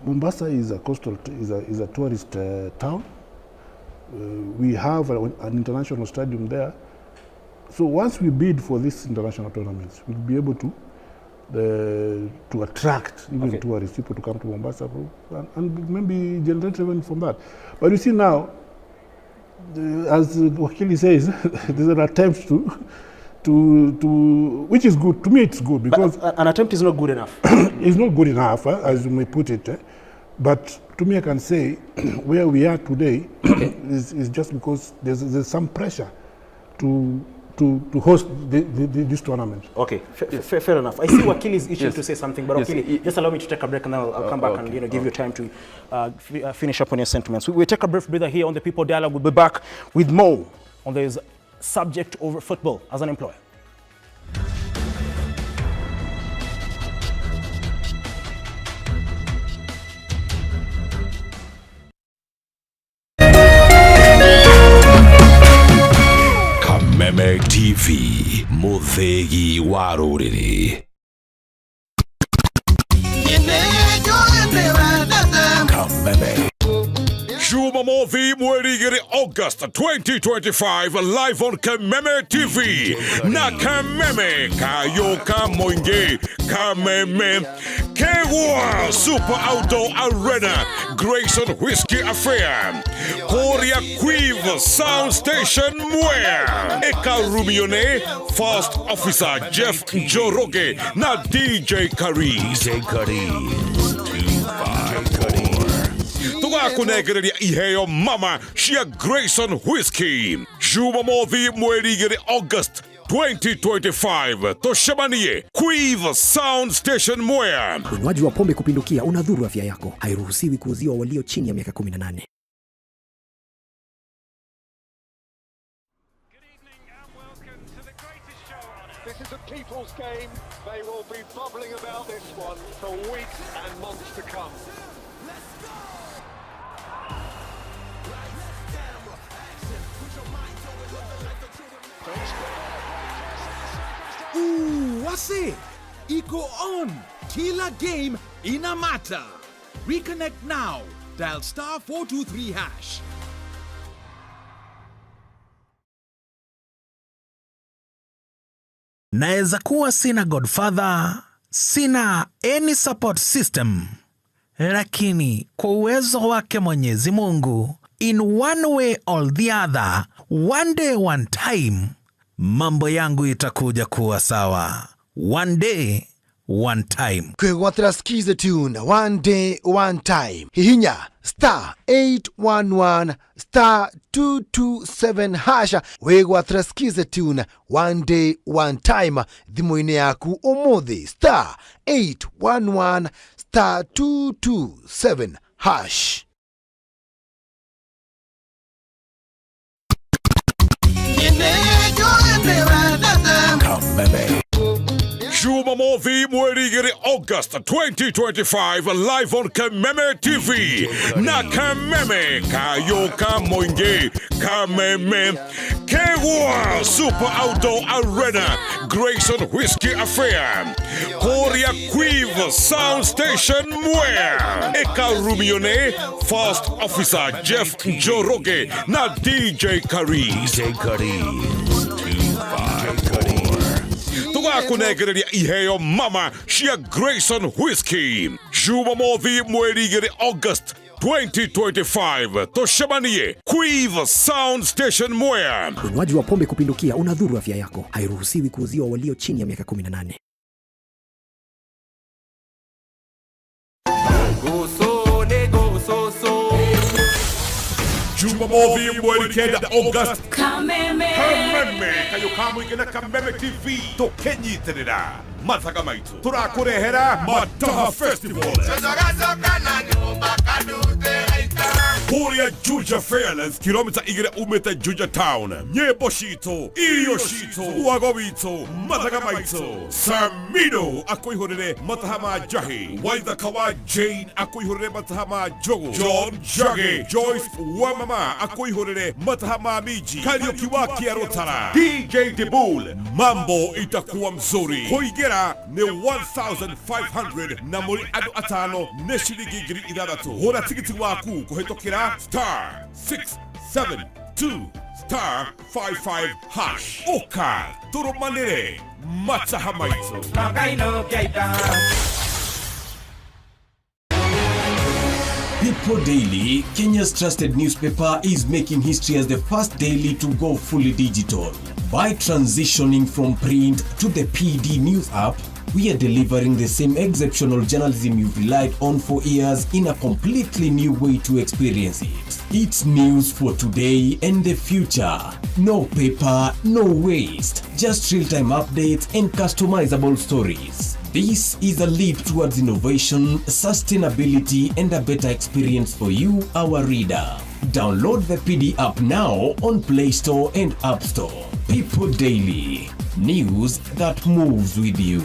C: Mombasa is a coastal, is a tourist town. We have an international stadium there. So once we bid for these international tournaments, we'll be able to attract even tourists, people to come to Mombasa and maybe generate revenue from that. But you see now, as Wakili says, there's an attempt to, which is good. To me, it's good because
A: but an attempt is not good enough.
C: It's not good enough, as you may put it. But to me, I can say where we are today is just because there's some pressure to host this tournament.
A: Okay, fair enough. I see Wakili is itching to say something, but Wakili, just allow me to take a break and then I'll come back and give you time to finish up on your sentiments. We'll take a brief breather here on the People Dialogue. We'll be back with more on this subject of football as an employer.
M: Kameme TV, Muthegi wa rũrĩrĩ. Jumamothi mweri 2 August 2025 live on Kameme TV na Kameme Kayoka Moinge Kameme Kegwa Super Outdoor Arena Grayson Whiskey Affair Korea Quive Sound Station Mwea Ekarumione First Officer Jeff Njoroge na DJ Kari DJ Kari tugakunengereria iheo mama cia Grayson Whiskey Jumamothi mweri 2 August 2025 tucemanie Quive Sound Station Mwea.
N: Unywaji wa pombe kupindukia unadhuru afya yako. Hairuhusiwi kuuziwa walio chini ya miaka 18.
O: This is a people's game. They will be bubbling about this one for weeks and months to come.
P: Ooh, wase iko on. Kila game ina matter. Reconnect now. Dial star 423 hash.
Q: Naweza kuwa sina godfather, sina any support system, lakini kwa uwezo wake Mwenyezi Mungu, in one way or the other, one day one time, mambo yangu itakuja kuwa sawa. One day one time.
R: Kwĩgwatĩra Skiza tune one day one time. Hihinya star 811 star 227 hasha wĩgwatĩra Skiza tune one day one time thimũ-inĩ yaku ũmũthĩ star 811 star 227 hash.
M: Kameme Jumamothi mweri 2 August 2025 live on Kameme TV na Kameme Kayoka Moinge Kameme Kegwa Super Outdoor Arena Grayson Whiskey Affair Korea Quive Sound Station Mwea Ekarumione First Officer Jeff Njoroge na DJ Kari DJ Kari tugakunengereria iheo mama cia Grayson Whiskey Jumamothi mweri 2 August 2025 tucemanie Quive Sound Station Mwea.
N: Unywaji wa pombe kupindukia unadhuru afya yako. Hairuhusiwi kuuziwa walio chini ya miaka 18.
M: Jumamothi mweri 9 August
S: Kameme.
M: Kameme kayo kamũingĩ na Kameme TV tũkĩnyitĩrĩra mathaga maitũ tũrakũrehera Mataha Festival kũrĩa Juja Fairlands kilomita 2 umĩte Juja Town. Nyĩmbo citũ, irio citũ, wago witũ, mathaga maitũ. Samido akũihũrĩre mataha ma njahi, Waithaka wa Jane akũihũrĩre mataha ma njogu, John Njagi, Joyce Wamama akũihũrĩre mataha ma miji, Kariuki wa Kĩarũtara, DJ Dibul, mambo itakuwa mzuri. Kũingĩra nĩ 1500 na mũrĩ andũ atano nĩ ciringi 6,000. Hũra tigiti waku kũhĩtũkĩra star 672 star 55 hash. Ũka tũrũmanĩre mataha maitũ.
T: People Daily, Kenya's trusted newspaper, is making history as the first daily to go fully digital. By transitioning from print to the PD News app, we are delivering the same exceptional journalism you've relied on for years in a completely new way to experience it. It's news for today and the future. No paper, no waste, just real-time updates and customizable stories. This is a leap towards innovation, sustainability, and a better experience for you, our reader. Download the PD app now on Play Store and App Store. People Daily, news that moves with you.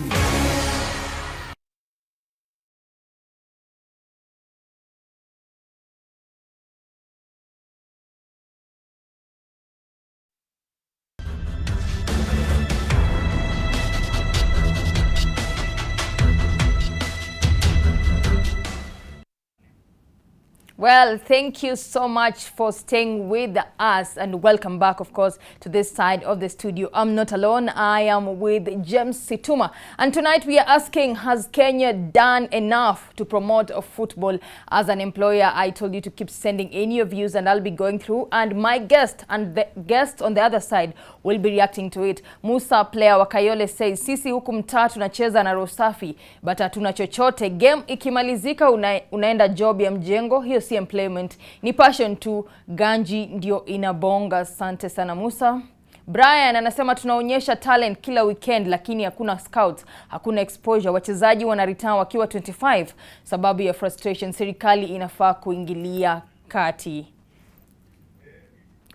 B: Well, thank you so much for staying with us and welcome back, of course, to this side of the studio. I'm not alone. I am with James Situma. And tonight we are asking, has Kenya done enough to promote football as an employer? I told you to keep sending in your views and I'll be going through. And my guest and the guest on the other side will be reacting to it. Musa, player wa Kayole, says, sisi huku mtaa tunacheza na roho safi, but hatuna chochote. Game ikimalizika unaenda job ya mjengo, hiyo si employment, ni passion tu. Ganji ndio inabonga. Asante sana, Musa. Brian anasema tunaonyesha talent kila weekend, lakini hakuna scouts, hakuna exposure. Wachezaji wana return wakiwa 25 sababu ya frustration. Serikali inafaa kuingilia kati.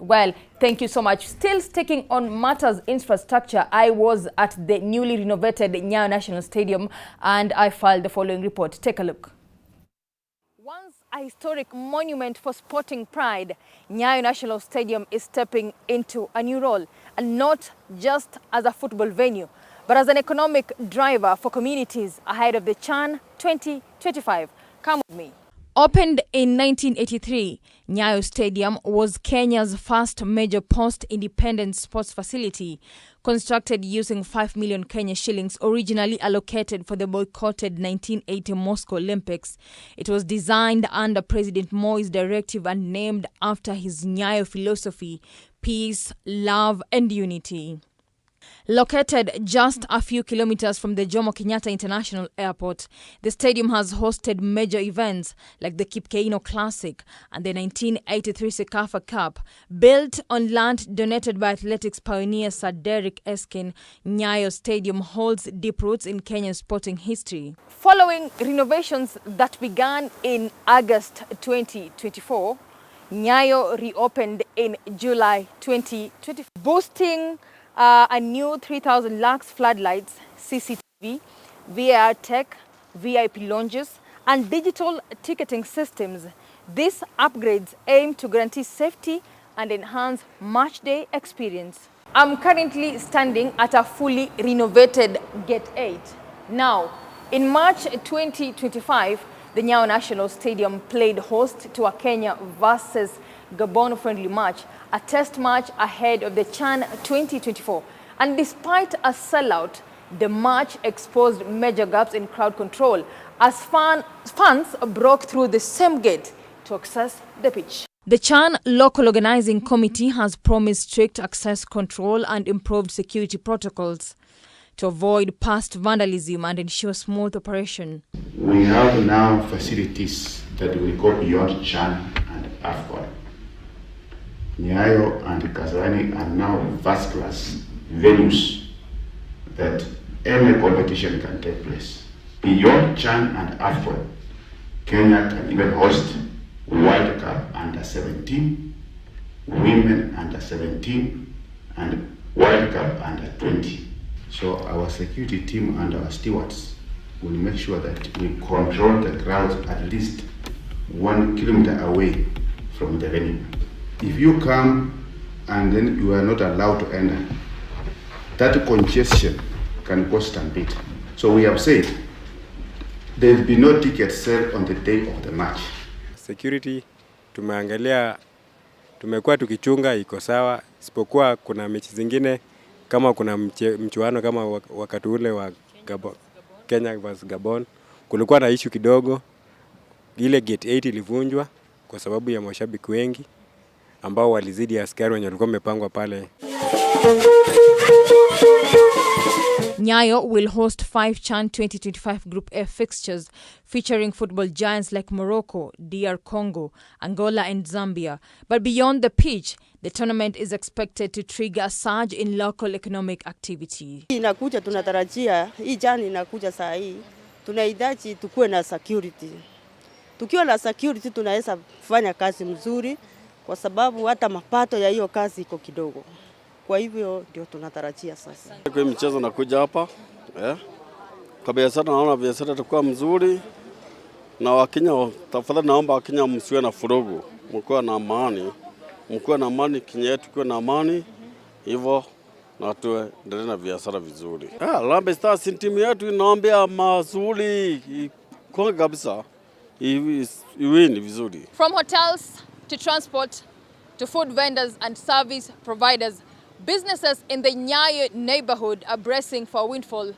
B: Well, thank you so much. Still sticking on matters infrastructure, I was at the newly renovated Nyayo National Stadium and I filed the following report. Take a look. Once a historic monument for sporting pride, Nyayo National Stadium is stepping into a new role, and not just as a football venue, but as an economic driver for communities ahead of the CHAN 2025. Come with me. Opened in 1983, Nyayo Stadium was Kenya's first major post-independence sports facility. Constructed using 5 million Kenya shillings originally allocated for the boycotted 1980 Moscow Olympics. It was designed under President Moi's directive and named after his Nyayo philosophy: peace, love and unity. Located just a few kilometers from the Jomo Kenyatta International Airport, the stadium has hosted major events like the Kip Keino Classic and the 1983 CECAFA Cup. Built on land donated by athletics pioneer Sir Derek Erskine, Nyayo Stadium holds deep roots in Kenyan sporting history. Following renovations that began in August 2024, Nyayo reopened in July 2020, boasting a new 3,000 lux floodlights, CCTV, VAR tech, VIP lounges, and digital ticketing systems. These upgrades aim to guarantee safety and enhance match day experience. I'm currently standing at a fully renovated Gate 8. Now, in March 2025, the Nyayo National Stadium played host to a Kenya versus Gabon friendly match, a test match ahead of the CHAN 2024. And despite a sellout, the match exposed major gaps in crowd control as fans broke through the same gate to access the pitch. The CHAN Local Organizing Committee has promised strict access control and improved security protocols to avoid past vandalism and ensure smooth operation.
S: We have now facilities that will go beyond CHAN and AFCON. Nyayo and Kasarani are now first-class venues that any competition can take place. Beyond CHAN and AFCON, Kenya can even host World Cup under 17, Women under 17, and World Cup under 20. So our security team and our stewards will make sure that we control the crowds at least 1 kilometer away from the venue. If you come and then you are not allowed to enter, that congestion can cause stampede. So we have said there will be no ticket sale on the day of the match.
U: Security tumeangalia, tumekuwa tukichunga iko sawa, isipokuwa kuna mechi zingine kama kuna mchuano kama wakati ule wa Gabon, Kenya vs Gabon, kulikuwa na issue kidogo, ile gate 8 ilivunjwa kwa sababu ya mashabiki wengi ambao walizidi askari wenye walikuwa wamepangwa pale.
B: Nyayo will host five CHAN 2025 Group F fixtures featuring football giants like Morocco, DR Congo, Angola, and Zambia. But beyond the pitch, the tournament is expected to trigger a surge in local economic activity.
V: Inakuja, tunatarajia hii CHAN inakuja saa hii, tunahitaji tukuwe na security. Tukiwa na security tunaweza fanya kazi mzuri, kwa sababu hata mapato ya hiyo kazi iko kidogo. Kwa hivyo ndio tunatarajia sasa.
W: Kwa michezo nakuja hapa kwa biashara, naona biashara itakuwa mzuri, na Wakenya, tafadhali naomba Wakenya msiwe na vurugu, mkuwe na amani, mkuwe na amani, Kenya yetu kuwe na amani, hivyo na tuendelee na biashara vizuri. Harambee Stars ni timu yetu, inaombea mazuri ikonge kabisa. Iwin vizuri.
B: From hotels to transport to food vendors and service providers, businesses in the Nyayo neighborhood are bracing for a windfall.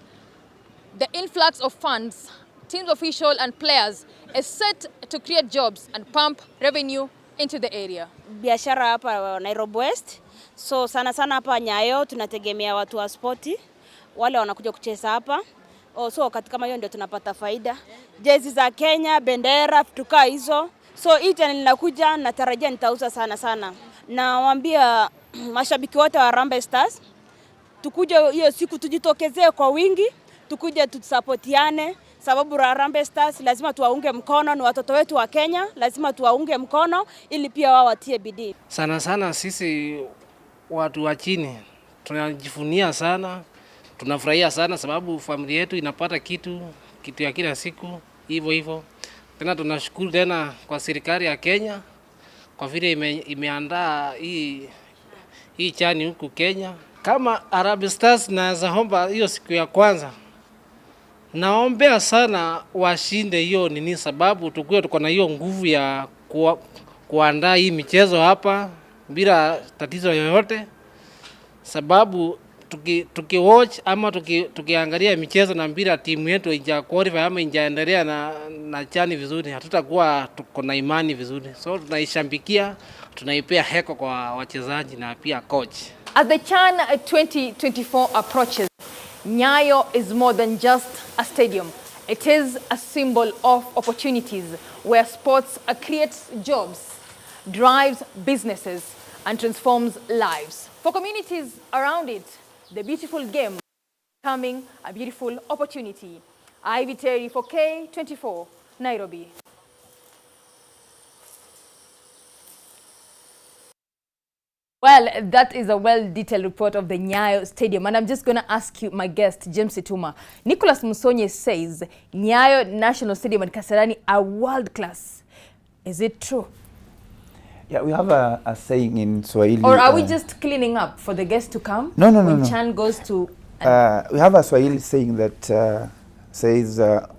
B: The influx of funds, teams officials and players is set to create jobs and pump revenue into the area.
E: Biashara hapa Nairobi West. So sana sana hapa Nyayo tunategemea watu wa spoti wale wanakuja kucheza hapa. Oh, so wakati kama hiyo ndio tunapata faida. Jezi za Kenya, bendera, vitu kaa hizo. So hii channel inakuja, natarajia nitauza sana sana. Nawaambia mashabiki wote wa Harambee Stars tukuje hiyo siku, tujitokezee kwa wingi, tukuje tusapotiane, sababu Harambee Stars lazima tuwaunge mkono, ni watoto wetu wa Kenya, lazima tuwaunge mkono ili pia wao watie bidii.
H: Sana sana sisi watu wa chini tunajivunia sana, tunafurahia sana sababu familia yetu inapata kitu ya kila siku hivyo hivyo. Tena tunashukuru tena kwa serikali ya Kenya kwa vile imeandaa hii CHAN huku Kenya. Kama Harambee Stars naweza omba hiyo siku ya kwanza, naombea sana washinde hiyo nini, sababu tukuwe tuko na hiyo nguvu ya kuandaa hii michezo hapa bila tatizo yoyote, sababu tuki watch ama tukiangalia michezo na mpira timu yetu ija qualify ama ijaendelea na CHAN vizuri, hatutakuwa tuko na imani vizuri. So tunaishabikia, tunaipea heko kwa wachezaji na pia coach.
B: As the CHAN 2024 approaches, Nyayo is more than just a stadium. It is a symbol of opportunities where sports creates jobs, drives businesses, and transforms lives. For communities around it, the beautiful game becoming a beautiful opportunity. Ivy Terry for K24, Nairobi. Well, that is a well-detailed report of the Nyayo Stadium. And I'm just going to ask you, my guest, James Situma. Nicholas Musonye says Nyayo National Stadium and Kasarani are world-class. Is it true?
I: Yeah, we have a saying in Swahili.
B: Or are we just cleaning up for the guests to come?
I: No.
B: When
I: no.
B: CHAN goes to...
I: We have a Swahili saying that says,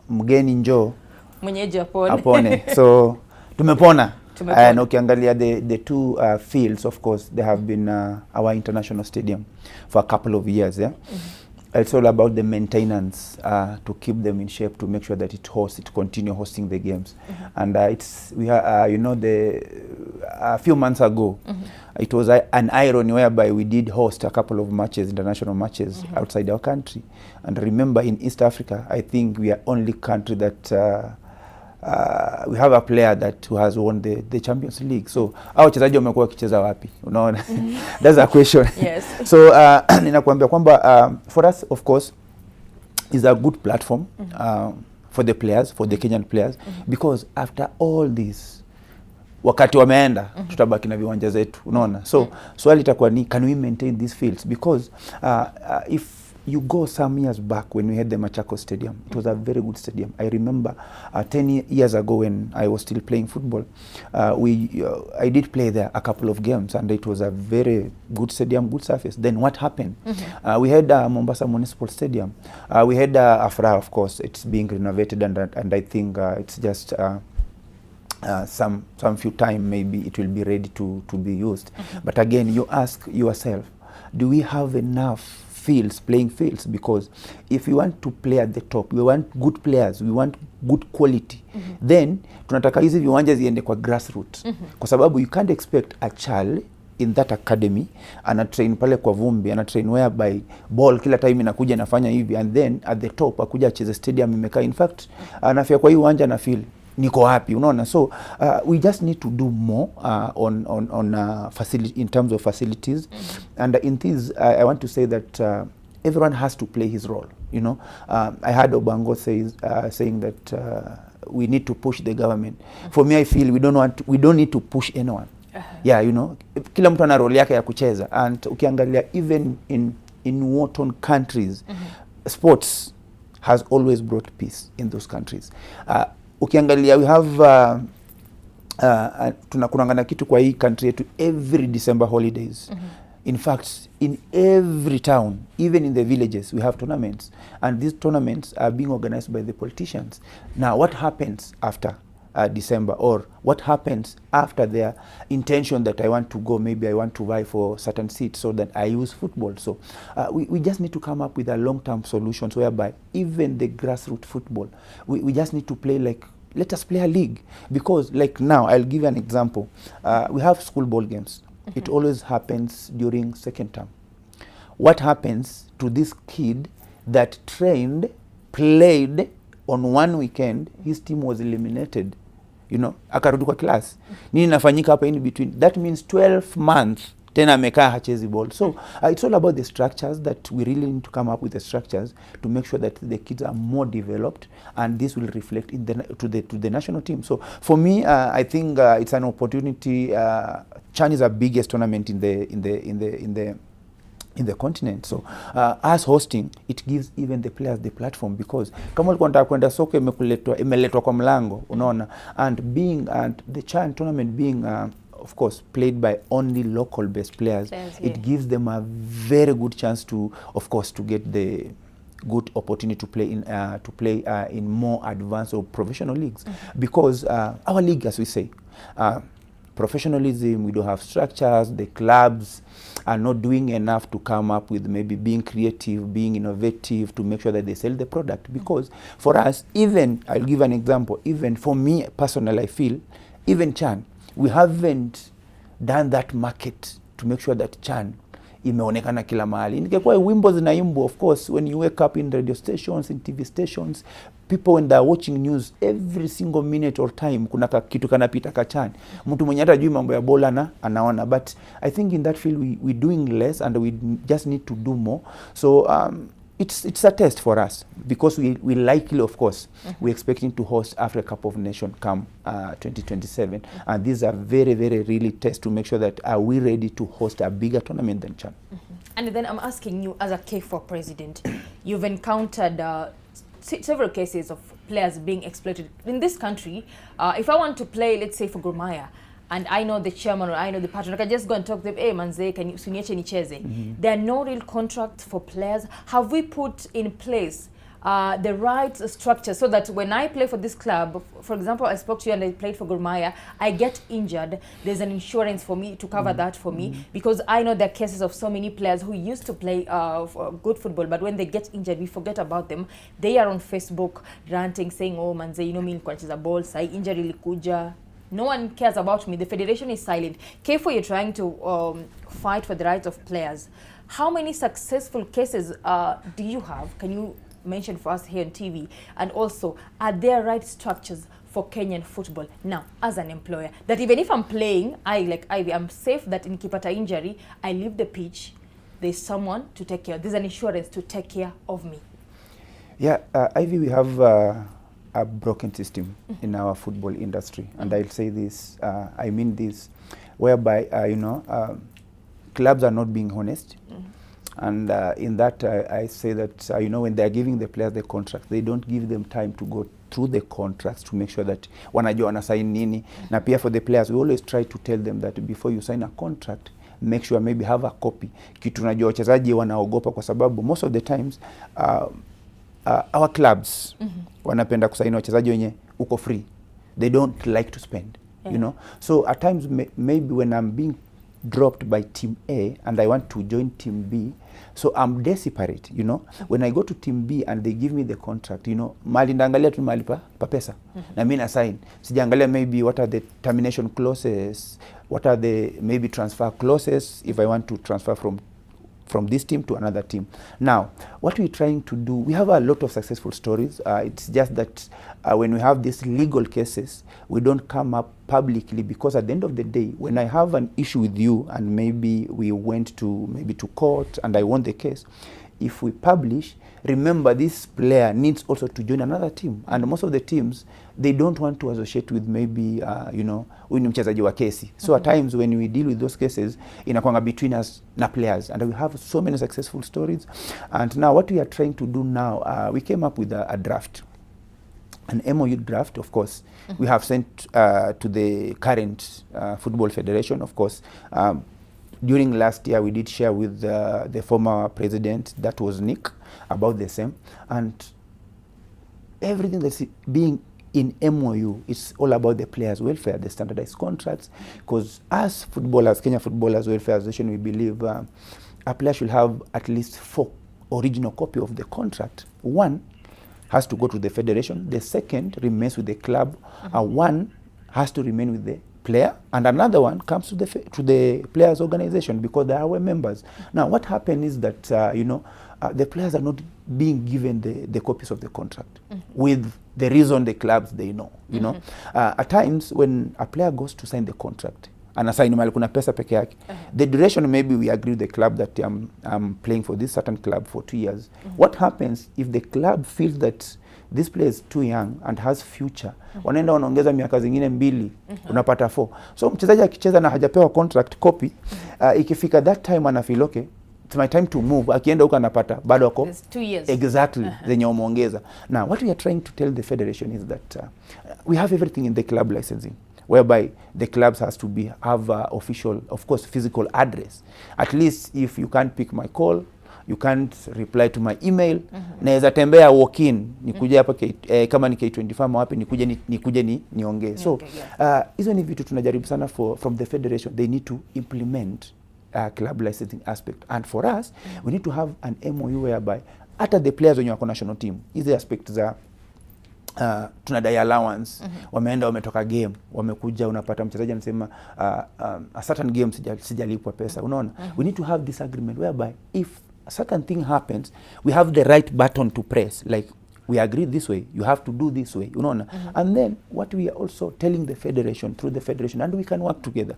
I: mgeni njoo,
B: mwenyeji apone.
I: Apone. So, tumepona.
B: Tumepona.
I: And ukiangalia the two fields, of course, they have been our international stadium for a couple of years. Yeah?
B: Mm-hmm.
I: It's all about the maintenance to keep them in shape, to make sure that it continue hosting the games.
B: Mm-hmm.
I: And it's, we you know, the a few months ago,
B: mm-hmm.
I: it was an irony whereby we did host a couple of matches, international matches,
B: mm-hmm.
I: outside our country. And remember, in East Africa, I think we are only country that we have a player that who has won the Champions League. So hao wachezaji wamekuwa wakicheza wapi? Unaona? That's a question.
B: Yes.
I: So ninakuambia kwamba for us, of course, is a good platform for the players, for the Kenyan players, because after all this wakati wameenda, tutabaki na viwanja zetu, unaona? So swali itakuwa ni, can we maintain these fields? Because if you go some years back when we had the Machakos Stadium, it was a very good stadium. I remember 10 years ago when I was still playing football, I did play there a couple of games, and it was a very good stadium, good surface. Then what happened?
B: Mm-hmm.
I: We had Mombasa Municipal Stadium. We had Afra, of course. It's being renovated, and I think it's just some few time maybe it will be ready to be used.
B: Mm-hmm.
I: But again, you ask yourself, do we have enough fields, playing fields? Because if we want to play at the top, we want good players, we want good quality.
B: Mm-hmm.
I: Then tunataka hizi viwanja ziende kwa grassroots.
B: Mm-hmm.
I: Kwa sababu you can't expect a child in that academy ana train pale kwa vumbi, ana train whereby ball kila time inakuja inafanya hivi, and then at the top akuja acheze stadium imekaa. In fact, anafia kwa hii uwanja na feel niko wapi, unaona? So we just need to do more on facility, in terms of facilities.
B: Mm-hmm.
I: And in this, I want to say that everyone has to play his role, you know. I heard Obango saying that we need to push the government.
B: Mm-hmm.
I: For me, I feel we don't need to push anyone.
B: Uh-huh.
I: Yeah, you know, kila mtu ana role yake ya kucheza. And ukiangalia even in war-torn countries,
B: mm-hmm.
I: sports has always brought peace in those countries. Ukiangalia we have tunakunangana kitu kwa hii country yetu every December holidays.
B: Mm-hmm.
I: In fact, in every town, even in the villages, we have tournaments, and these tournaments are being organized by the politicians. Now, what happens after December, or what happens after their intention that I want to go, maybe I want to vie for certain seats so that I use football. So we just need to come up with a long-term solutions whereby even the grassroots football, we just need to play like, let us play a league. Because like now, I'll give you an example. We have school ball games. It always happens during second term. What happens to this kid that trained, played on one weekend, his team was eliminated, akarudi kwa class. Nini inafanyika hapa in between? That means 12 months tena amekaa hachezi ball. So it's all about the structures that we really need to come up with, the structures to make sure that the kids are more developed, and this will reflect in the to the national team. So for me, I think it's an opportunity. CHAN is our biggest tournament in the continent. So us hosting, it gives even the players the platform, because kama ulikuwa unataka kwenda soko, imekuletwa, imeletwa kwa mlango, unaona. And the CHAN tournament being of course played by only local based players,
B: Players,
I: it gives them a very good chance to, of course, to get the good opportunity to play in more advanced or professional leagues, because our league, as we say, professionalism, we don't have structures. The clubs are not doing enough to come up with maybe being creative, being innovative to make sure that they sell the product. Because for us, even, I'll give an example, even for me personally, I feel even CHAN, we haven't done that market to make sure that CHAN imeonekana kila mahali. Ningekuwa wimbo zinaimbwa, of course, when you wake up in radio stations, in TV stations, people when they're watching news, every single minute or time kuna kitu kanapita ka CHAN. Mtu mwenye hata hajui mambo ya bola na anaona. But I think in that field we doing less and we just need to do more. So it's a test for us because we likely, of course, we're expecting to host Africa Cup of Nations come 2027. And these are very, very really tests to make sure that are we ready to host a bigger tournament than CHAN.
B: And then I'm asking you, as a KFOR president, you've encountered several cases of players being exploited. In this country, if I want to play, let's say for Gor Mahia, and I know the chairman or I know the patron, I can just go and talk to them, "Hey manze, can you usiniache nicheze?" There are no real contracts for players. Have we put in place the right structure so that when I play for this club, for example, I spoke to you and I played for Gor Mahia, I get injured, there's an insurance for me to cover that for me, because I know there are cases of so many players who used to play for good football, but when they get injured, we forget about them. They are on Facebook ranting, saying, "Oh manze, me nilikuwa nacheza ball, sai injury ilikuja. No one cares about me. The federation is silent." KFOR, you're trying to fight for the rights of players. How many successful cases do you have? Can you mention for us here on TV? And also, are there right structures for Kenyan football now as an employer? That even if I'm playing, I like Ivy, I'm safe that nikipata injury, I leave the pitch, there's someone to take care. There's an insurance to take care of me.
I: Yeah, Ivy, we have a broken system in our football industry, and I'll say this, I mean this, whereby clubs are not being honest. And in that, I say that when they are giving the players the contract, they don't give them time to go through the contracts to make sure that wanajua wanasign nini. Na pia for the players, we always try to tell them that before you sign a contract, make sure maybe have a copy. Kitu najua wachezaji wanaogopa kwa sababu most of the times our clubs wanapenda kusaini wachezaji wenye uko free. They don't like to spend. So at times maybe when I'm being dropped by team A and I want to join team B, so I'm desperate. When I go to team B and they give me the contract, mahali ndaangalia tu mahali pa pesa na mi na sign. Sijaangalia maybe what are the termination clauses, what are the maybe transfer clauses if I want to transfer from this team to another team. Now, what we're trying to do, we have a lot of successful stories. It's just that when we have these legal cases, we don't come up publicly because at the end of the day, when I have an issue with you and maybe we went to maybe to court and I won the case, if we publish, remember this player needs also to join another team, and most of the teams, they don't want to associate with maybe huyu ni mchezaji wa kesi. So at times when we deal with those cases, inakwanga between us na players, and we have so many successful stories. And now what we are trying to do now, we came up with a draft, an MOU draft, of course. We have sent to the current Football Federation, of course. During last year, we did share with the former president, that was Nick, about the same. And everything that's being In MOU, it's all about the players' welfare, the standardized contracts, because as footballers, Kenya Footballers Welfare Association, we believe a player should have at least 4 original copy of the contract. One has to go to the federation, the second remains with the club, one has to remain with the player, and another one comes to the players' organization because they are our members. Now, what happened is that the players are not being given the copies of the contract with the reason the clubs they know. At times when a player goes to sign the contract, anasign mahali kuna pesa peke yake. The duration, maybe we agree with the club that I'm playing for this certain club for 2 years. What happens if the club feels that this player is too young and has future? Wanaenda wanaongeza miaka zingine 2, unapata 4. So mchezaji akicheza na hajapewa contract copy, ikifika that time ana feel okay, it's my time to move. Akienda huko anapata bado ako
B: There's 2 years.
I: Exactly, zenye umeongeza. Now what we are trying to tell the federation is that we have everything in the club licensing, whereby the clubs has to be have official, of course, physical address. At least if you can't pick my call, you can't reply to my email, naweza tembea walk in, nikuje hapa kama ni K25 ama wapi, nikuje niongee. So hizo ni vitu tunajaribu sana from the federation. They need to implement club licensing aspect, and for us we need to have an MOU whereby hata the players wenye wako national team, hizi aspect za tunadai allowance, wameenda wametoka game, wamekuja, unapata mchezaji anasema a certain game sijalipwa pesa, unaona. We need to have this agreement whereby if a certain thing happens, we have the right button to press, like we agree this way, you have to do this way, unaona. And then what we are also telling the federation, through the federation, and we can work together,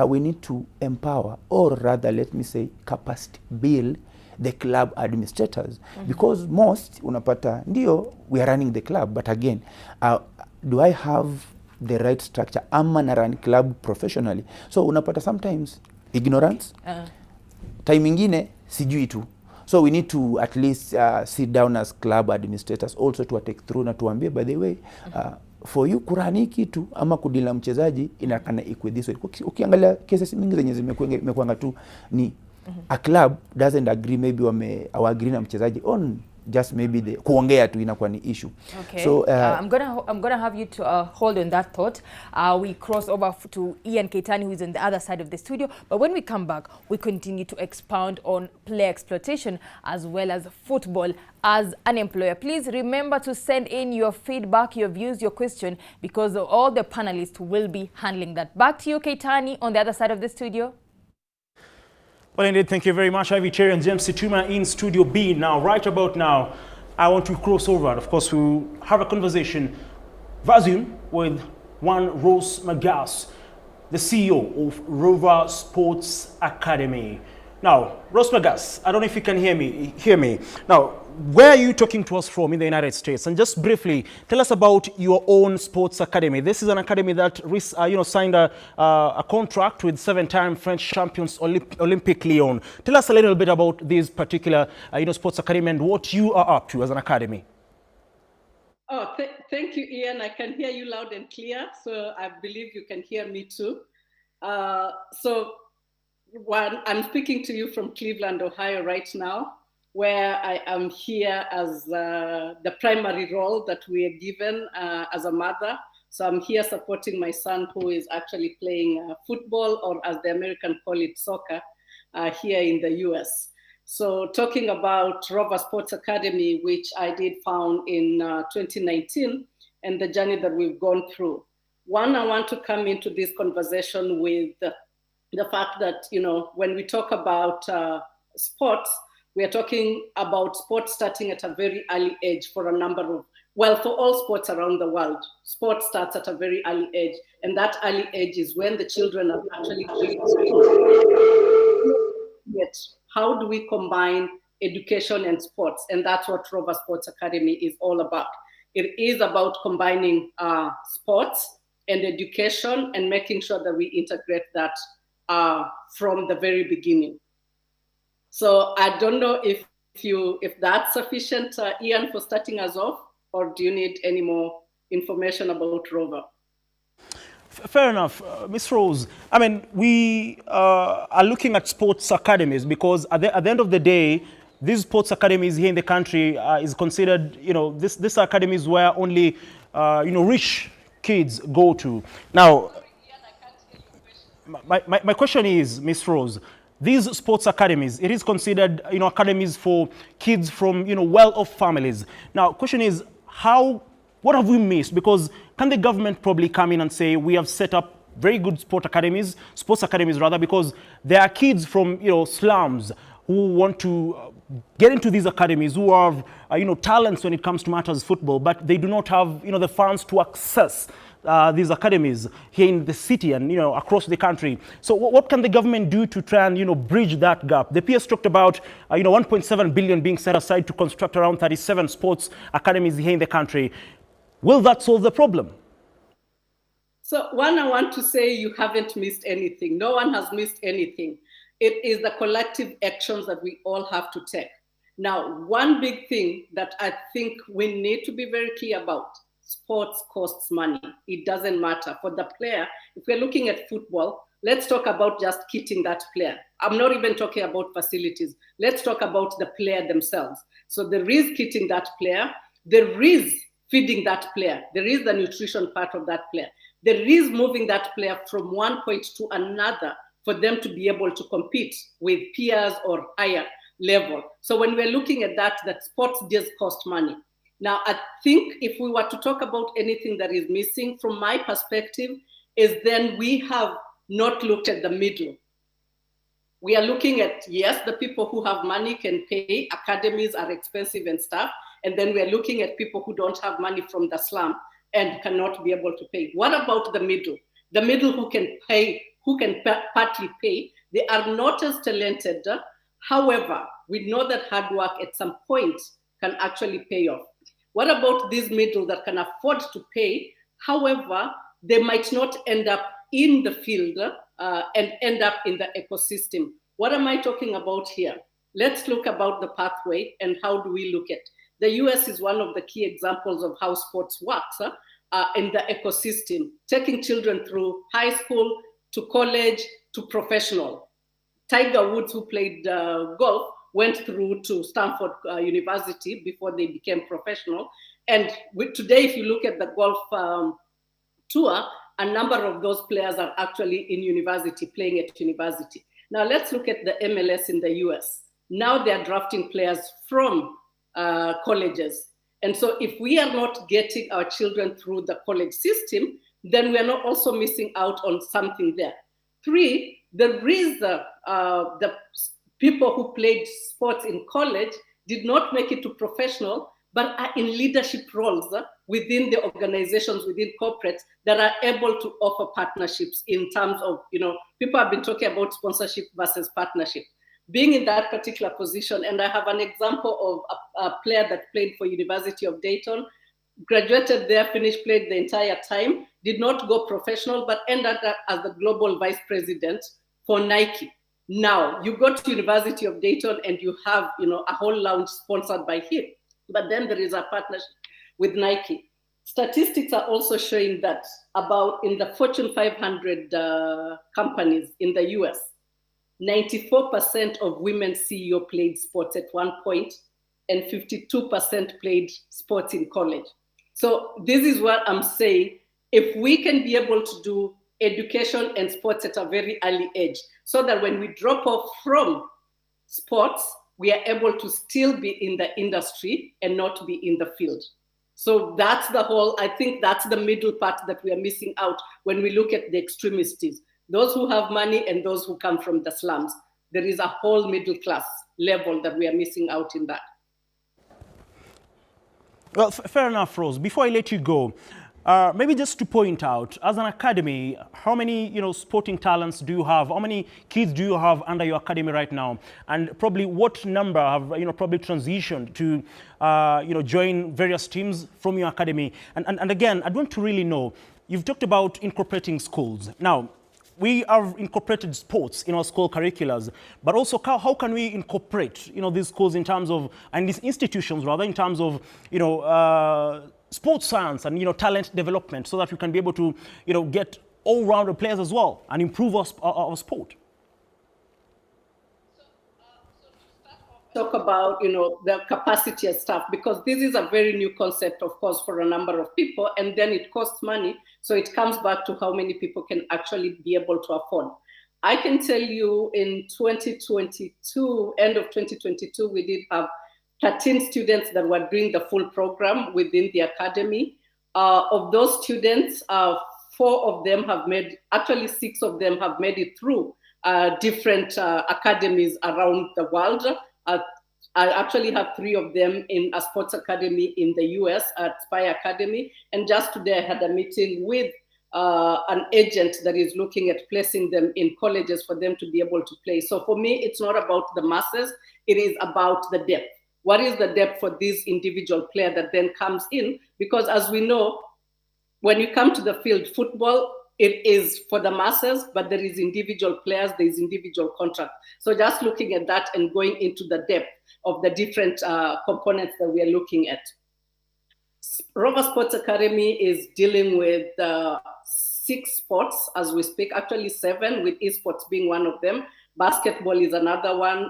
I: we need to empower, or rather let me say capacity build the club administrators, because most unapata ndio we are running the club, but again do I have the right structure ama na run club professionally? So unapata sometimes ignorance, time ingine sijui tu. So we need to at least sit down as club administrators also to take through na tuambie, by the way, for you kurun kitu ama kudeal na mchezaji inakana ikwe this way. Ukiangalia cases mingi zenye zimekuanga tu ni a club doesn't agree, maybe wame agree na mchezaji on just maybe the kuongea tu inakuwa ni issue.
B: Okay.
I: So
B: I'm gonna have you to hold on that thought. We cross over to Ian Keitani, who is on the other side of the studio. But when we come back, we continue to expound on player exploitation as well as football as an employer. Please remember to send in your feedback, your views, your question, because all the panelists will be handling that. Back to you, Keitani, on the other side of the studio.
A: Well, indeed, thank you very much, Ivy Cherry and James Situma in Studio B. Now, right about now, I want to cross over. Of course, we'll have a conversation via Zoom with one Rose Magass, the CEO of Rover Sports Academy. Now, Rose Magass, I don't know if you can hear me. Now, where are you talking to us from in the United States? And just briefly, tell us about your own sports academy. This is an academy that signed a contract with 7-time French champions Olympique Lyon. Tell us a little bit about this particular sports academy and what you are up to as an academy.
J: Oh, thank you, Ian. I can hear you loud and clear, so I believe you can hear me too. One, I'm speaking to you from Cleveland, Ohio right now, where I am here as the primary role that we are given as a mother. So I'm here supporting my son, who is actually playing football, or as the American call it, soccer, here in the US. So talking about Rover Sports Academy, which I did found in 2019, and the journey that we've gone through. One, I want to come into this conversation with the fact that, you know, when we talk about sports, we are talking about sports starting at a very early age for a number of, well, for all sports around the world, sports starts at a very early age. And that early age is when the children are actually going to school. Yet, how do we combine education and sports? And that's what Rover Sports Academy is all about. It is about combining sports and education and making sure that we integrate that from the very beginning. So I don't know if that's sufficient, Ian, for starting us off, or do you need any more information about Rover?
A: Fair enough, Ms. Rose. I mean, we are looking at sports academies because at the end of the day, these sports academies here in the country is considered, you know, this academies where only rich kids go to. Now, my question is, Ms. Rose, these sports academies, it is considered, academies for kids from, well-off families. Now, question is, what have we missed? Because can the government probably come in and say, we have set up very good sports academies rather, because there are kids from, slums who want to get into these academies, who have, talents when it comes to matters football, but they do not have, the funds to access these academies here in the city and, across the country. So what can the government do to try and, bridge that gap? The PS talked about, 1.7 billion being set aside to construct around 37 sports academies here in the country. Will that solve the problem?
J: So one, I want to say you haven't missed anything. No one has missed anything. It is the collective actions that we all have to take. Now, one big thing that I think we need to be very clear about, sports costs money. It doesn't matter. For the player, if we're looking at football, let's talk about just kitting that player. I'm not even talking about facilities. Let's talk about the player themselves. So there is kitting that player. There is feeding that player. There is the nutrition part of that player. There is moving that player from one point to another for them to be able to compete with peers or higher level. So when we're looking at that, that sports does cost money. Now, I think if we were to talk about anything that is missing from my perspective, is then we have not looked at the middle. We are looking at, yes, the people who have money can pay, academies are expensive and stuff. And then we're looking at people who don't have money from the slum and cannot be able to pay. What about the middle? The middle who can pay, who can partly pay, they are not as talented. However, we know that hard work at some point can actually pay off. What about this middle that can afford to pay? However, they might not end up in the field and end up in the ecosystem. What am I talking about here? Let's look about the pathway and how do we look at. The US is one of the key examples of how sports works in the ecosystem, taking children through high school to college to professional. Tiger Woods, who played golf, went through to Stanford University before they became professional. And today, if you look at the golf tour, a number of those players are actually in university, playing at university. Now let's look at the MLS in the US. Now they're drafting players from colleges. And so if we are not getting our children through the college system, then we are not also missing out on something there. Three, there is the people who played sports in college did not make it to professional, but are in leadership roles within the organizations, within corporates that are able to offer partnerships in terms of, people have been talking about sponsorship versus partnership. Being in that particular position, and I have an example of a player that played for University of Dayton, graduated there, finished, played the entire time, did not go professional, but ended up as the global vice president for Nike. Now, you go to University of Dayton and you have, a whole lounge sponsored by him. But then there is a partnership with Nike. Statistics are also showing that about in the Fortune 500 companies in the US, 94% of women CEO played sports at one point, and 52% played sports in college. So this is what I'm saying. If we can be able to do education and sports at a very early age, so that when we drop off from sports, we are able to still be in the industry and not be in the field. So that's the whole, I think that's the middle part that we are missing out when we look at the extremities. Those who have money and those who come from the slums. There is a whole middle class level that we are missing out in that.
A: Well, fair enough, Rose. Before I let you go, maybe just to point out, as an academy, how many sporting talents do you have? How many kids do you have under your academy right now? And probably what number have probably transitioned to join various teams from your academy? And again, I'd want to really know, you've talked about incorporating schools. Now, we have incorporated sports in our school curriculums, but also how can we incorporate these schools in terms of, and these institutions rather, in terms of sports science and talent development, so that we can be able to get all-rounder players as well and improve our sport?
J: Talk about, the capacity and stuff, because this is a very new concept, of course, for a number of people, and then it costs money. So it comes back to how many people can actually be able to afford. I can tell you in 2022, end of 2022, we did have 13 students that were doing the full program within the academy. Of those students, 4 of them have made, actually 6 of them have made it through different academies around the world. I actually have 3 of them in a sports academy in the US at Spy Academy. And just today I had a meeting with an agent that is looking at placing them in colleges for them to be able to play. So for me, it's not about the masses, it is about the depth. What is the depth for this individual player that then comes in? Because as we know, when you come to the field, football, it is for the masses, but there is individual players, there is individual contract. So just looking at that and going into the depth of the different components that we are looking at. Rover Sports Academy is dealing with 6 sports as we speak, actually 7, with esports being one of them. Basketball is another one,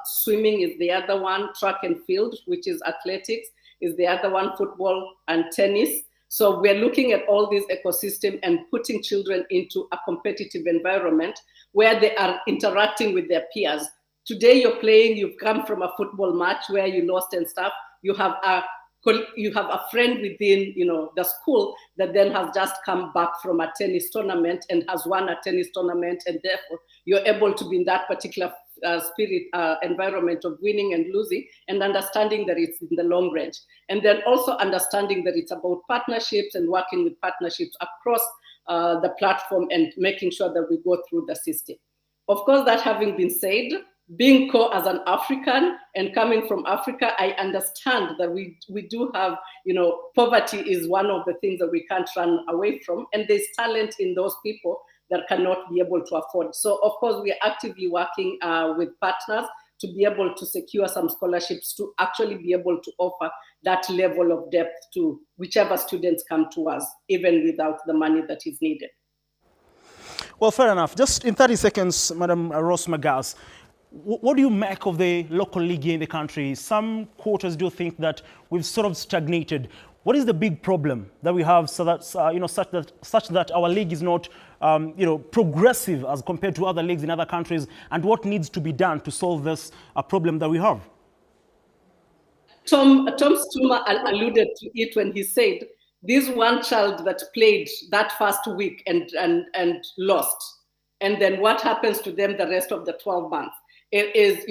J: swimming is the other one, track and field, which is athletics, is the other one, football and tennis. So we're looking at all these ecosystem and putting children into a competitive environment where they are interacting with their peers. Today you're playing, you've come from a football match where you lost and stuff. You have a friend within, the school that then has just come back from a tennis tournament and has won a tennis tournament, and therefore you're able to be in that particular spirit environment of winning and losing and understanding that it's in the long range. And then also understanding that it's about partnerships and working with partnerships across the platform and making sure that we go through the system. Of course, that having been said, being as an African and coming from Africa, I understand that we do have, poverty is one of the things that we can't run away from. And there's talent in those people that cannot be able to afford. So of course, we are actively working with partners to be able to secure some scholarships to actually be able to offer that level of depth to whichever students come to us, even without the money that is needed.
A: Well, fair enough. Just in 30 seconds, Madam Rose Magass, what do you make of the local league here in the country? Some quarters do think that we've sort of stagnated. What is the big problem that we have so that, such that our league is not, progressive as compared to other leagues in other countries? And what needs to be done to solve this problem that we have?
J: Tom Stuma alluded to it when he said, this one child that played that first week and lost, and then what happens to them the rest of the 12 months? It is,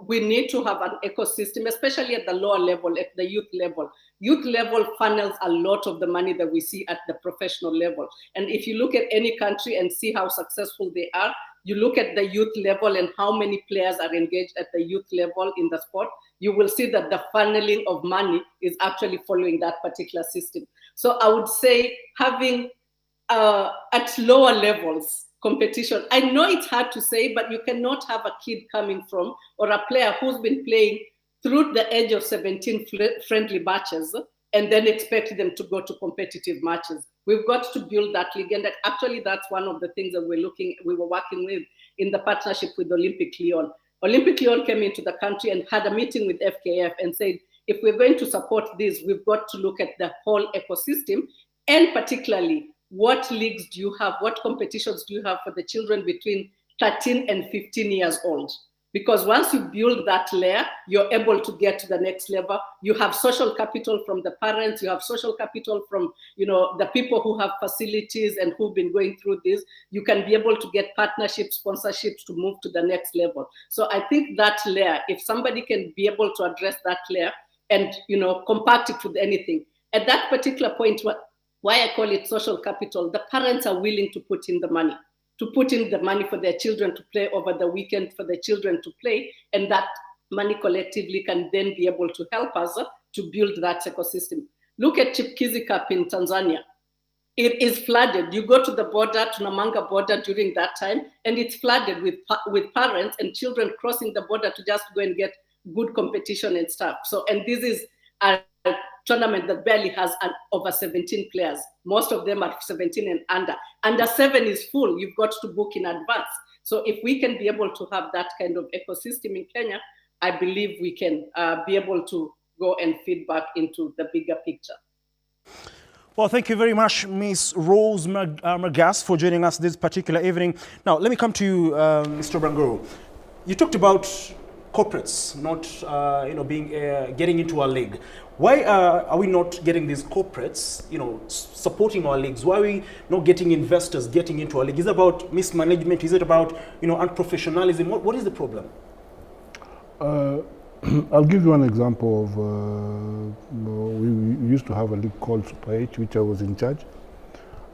J: we need to have an ecosystem, especially at the lower level, at the youth level. Youth level funnels a lot of the money that we see at the professional level. And if you look at any country and see how successful they are, you look at the youth level and how many players are engaged at the youth level in the sport, you will see that the funneling of money is actually following that particular system. So I would say having at lower levels competition. I know it's hard to say, but you cannot have a kid coming from, or a player who's been playing through the age of 17 friendly matches and then expect them to go to competitive matches. We've got to build that league. And actually that's one of the things that we were working with in the partnership with Olympic Lyon. Olympic Lyon came into the country and had a meeting with FKF and said, if we're going to support this, we've got to look at the whole ecosystem, and particularly what leagues do you have? What competitions do you have for the children between 13 and 15 years old? Because once you build that layer, you're able to get to the next level. You have social capital from the parents, you have social capital from, the people who have facilities and who've been going through this. You can be able to get partnerships, sponsorships to move to the next level. So I think that layer, if somebody can be able to address that layer and, compact it with anything. At that particular point, why I call it social capital, the parents are willing to put in the money, for their children to play over the weekend, for their children to play, and that money collectively can then be able to help us to build that ecosystem. Look at Chipkizi Cup in Tanzania. It is flooded. You go to the border, to Namanga border during that time, and it's flooded with parents and children crossing the border to just go and get good competition and stuff. So, and this is a tournament that barely has over 17 players. Most of them are 17 and under. Under 7 is full. You've got to book in advance. So if we can be able to have that kind of ecosystem in Kenya, I believe we can be able to go and feed back into the bigger picture.
A: Well, thank you very much, Ms. Rose Margas, for joining us this particular evening. Now, let me come to you, Mr. Obrang'or. You talked about corporates not, being getting into our league. Why are we not getting these corporates, supporting our leagues? Why are we not getting investors getting into our league? Is it about mismanagement? Is it about, unprofessionalism? What is the problem?
C: I'll give you an example of, we used to have a league called Super 8, which I was in charge,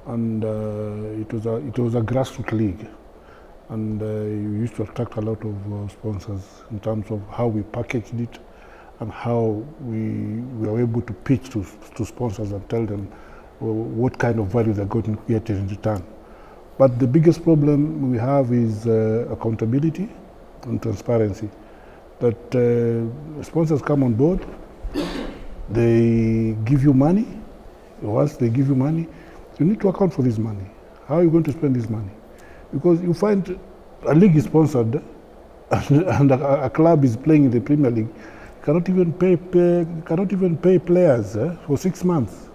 C: and it was a grassroots league, and you used to attract a lot of sponsors in terms of how we packaged it and how we were able to pitch to sponsors and tell them what kind of value they're going to get in return. But the biggest problem we have is accountability and transparency. That sponsors come on board, they give you money. Once they give you money, you need to account for this money. How are you going to spend this money? Because you find a league is sponsored and a club is playing in the Premier League, cannot even pay players for 6 months.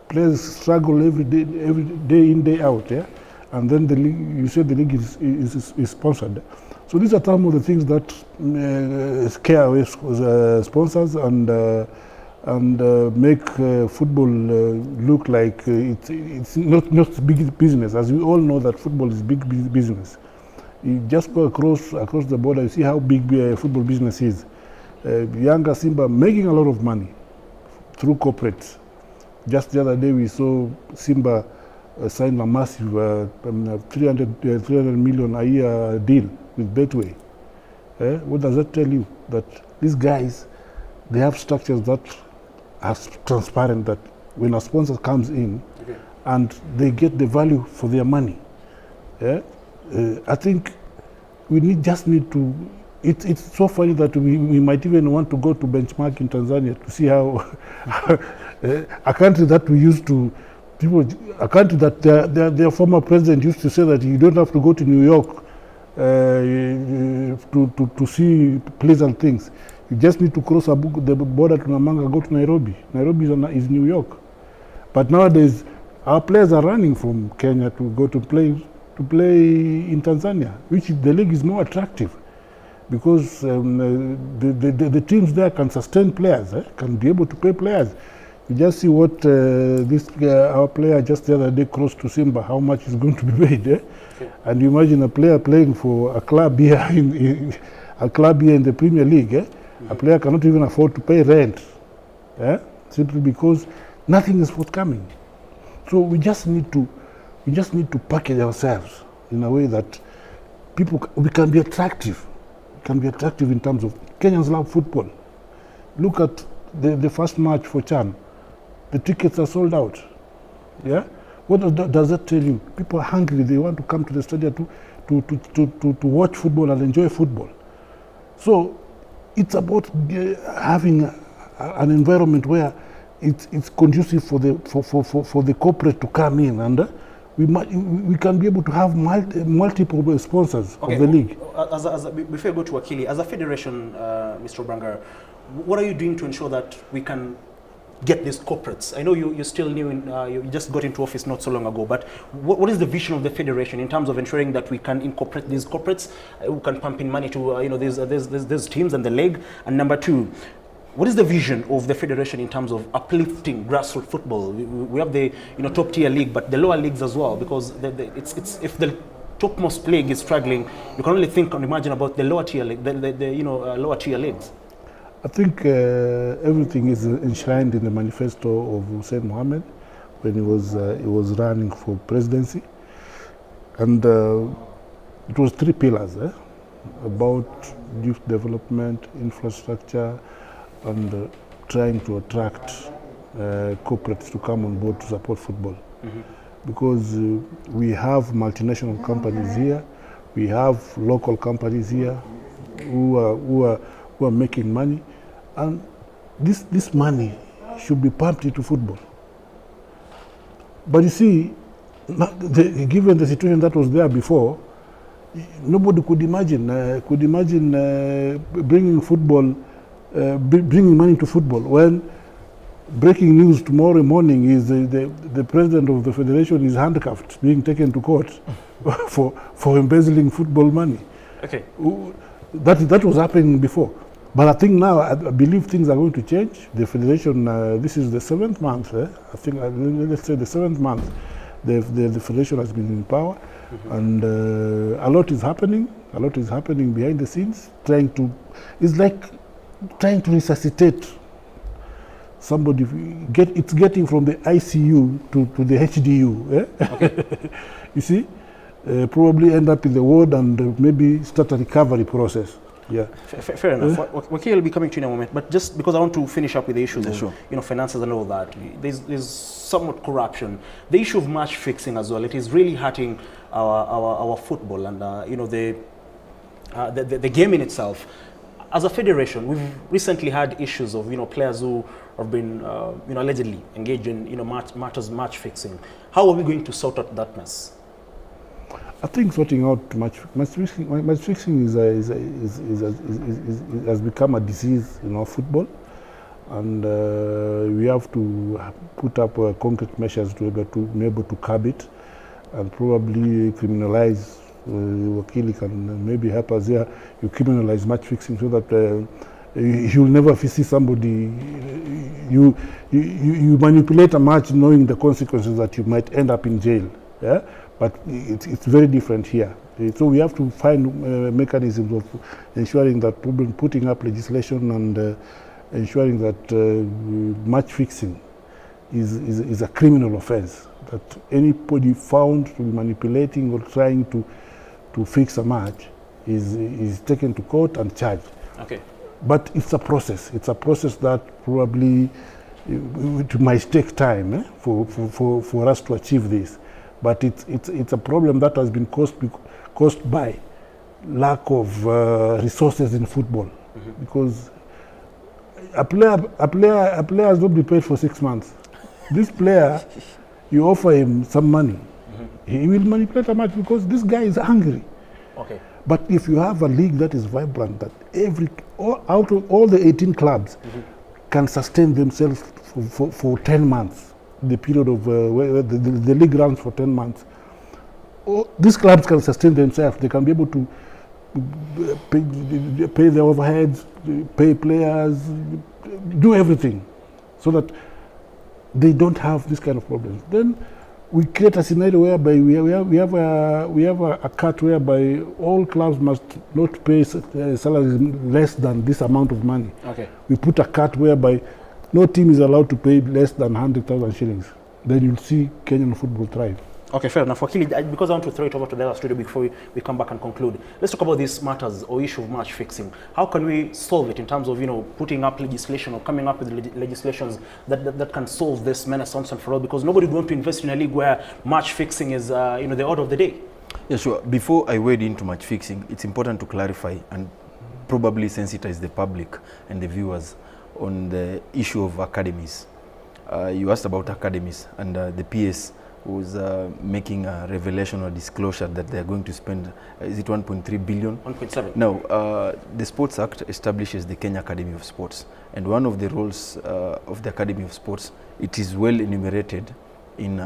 C: Players struggle every day in, day out. Yeah? And then the league, you say the league is sponsored. So these are some of the things that scare away sponsors and make football look like it's not big business. As we all know that football is big business. You just go across the border, you see how big football business is. Yanga, Simba making a lot of money through corporates. Just the other day we saw Simba sign a massive 300 million a year deal with Betway. What does that tell you? That these guys, they have structures that are transparent, that when a sponsor comes in, okay, and they get the value for their money. I think we just need to, it's so funny that we might even want to go to benchmark in Tanzania to see how a country that we used to, people, a country that their former president used to say that you don't have to go to New York to see pleasant things. You just need to cross the border to Namanga, go to Nairobi. Nairobi is New York. But nowadays, our players are running from Kenya to go to play in Tanzania, which the league is more attractive because the teams there can sustain players, can be able to pay players. You just see what our player just the other day crossed to Simba, how much is going to be paid. Okay. And you imagine a player playing for a club here in a club here in the Premier League. Mm-hmm. A player cannot even afford to pay rent, simply because nothing is forthcoming. So we just need to package ourselves in a way that people, we can be attractive. We can be attractive in terms of Kenyans love football. Look at the first match for CHAN. The tickets are sold out. Yeah? What does that tell you? People are hungry. They want to come to the stadium to watch football and enjoy football. So it's about having an environment where it's conducive for the corporate to come in, and we can be able to have multiple sponsors, okay, of the league.
A: Before I go to Wakili, as a federation, Mr. Obrang'or, what are you doing to ensure that we can get these corporates? I know you're still new, you just got into office not so long ago, but what is the vision of the federation in terms of ensuring that we can incorporate these corporates who can pump in money to these teams and the league? And number two, what is the vision of the federation in terms of uplifting grassroots football? We have the top tier league, but the lower leagues as well, because it's if the topmost league is struggling, you can only think and imagine about the lower tier league, the lower tier leagues.
C: I think everything is enshrined in the manifesto of Hussein Mohammed when he was running for presidency, and it was three pillars about youth development, infrastructure, and trying to attract corporates to come on board to support football.
A: Mm-hmm.
C: Because we have multinational companies here, we have local companies here who are making money, and this money should be pumped into football. But you see, given the situation that was there before, Nobody could imagine bringing football, bringing money to football when breaking news tomorrow morning is the president of the federation is handcuffed, being taken to court for embezzling football money.
A: Okay.
C: That was happening before. But I think now, I believe things are going to change. The federation, this is the 7th month, I think, let's say the 7th month, the federation has been in power.
A: Mm-hmm.
C: And a lot is happening. A lot is happening behind the scenes, it's like trying to resuscitate somebody. It's getting from the ICU to the HDU. Eh?
A: Okay.
C: You see, probably end up in the ward and maybe start a recovery process. Yeah.
A: Fair enough. Wakili will be coming to you in a moment, but just because I want to finish up with the issues of
D: sure.
A: You know, finances and all that. There's somewhat corruption. The issue of match fixing as well. It is really hurting our football and you know, the game in itself. As a federation, we've recently had issues of, you know, players who have been you know, allegedly engaged in, you know, match fixing. How are we going to sort out that mess?
C: I think sorting out match fixing has become a disease in our football, and we have to put up concrete measures to be able to curb it, and probably criminalize. Wakili can maybe help us here. You criminalize match fixing so that you'll never see somebody. You manipulate a match knowing the consequences that you might end up in jail. Yeah? But it's very different here. So we have to find mechanisms of ensuring that, putting up legislation and ensuring that match fixing is a criminal offense, that anybody found to be manipulating or trying to fix a match is taken to court and charged.
A: Okay.
C: But it's a process. It's a process that probably it might take time for us to achieve this. But it's a problem that has been caused by lack of resources in football.
A: Mm-hmm.
C: Because a player has not been paid for 6 months. This player, you offer him some money,
A: mm-hmm.
C: he will manipulate a match because this guy is hungry.
A: Okay.
C: But if you have a league that is vibrant, that out of all the 18 clubs
A: mm-hmm.
C: can sustain themselves for 10 months. The period of where the league runs for 10 months. Oh, these clubs can sustain themselves. They can be able to pay their overheads, pay players, do everything so that they don't have this kind of problems. Then we create a scenario whereby we have a cut whereby all clubs must not pay salaries less than this amount of money.
A: Okay.
C: We put a cut whereby no team is allowed to pay less than 100,000 shillings. Then you'll see Kenyan football thrive.
A: Okay, fair enough. Wakili, because I want to throw it over to the other studio before we come back and conclude. Let's talk about these matters or issue of match fixing. How can we solve it in terms of, you know, putting up legislation or coming up with legislations that can solve this menace once and for all? Because nobody would want to invest in a league where match fixing is, you know, the order of the day.
D: Yeah, sure. Before I wade into match fixing, it's important to clarify and probably sensitize the public and the viewers on the issue of academies. You asked about academies, and the PS was making a revelation or disclosure that they are going to spend, is it 1.3 billion?
A: 1.7.
D: No, the Sports Act establishes the Kenya Academy of Sports, and one of the roles of the Academy of Sports, it is well enumerated in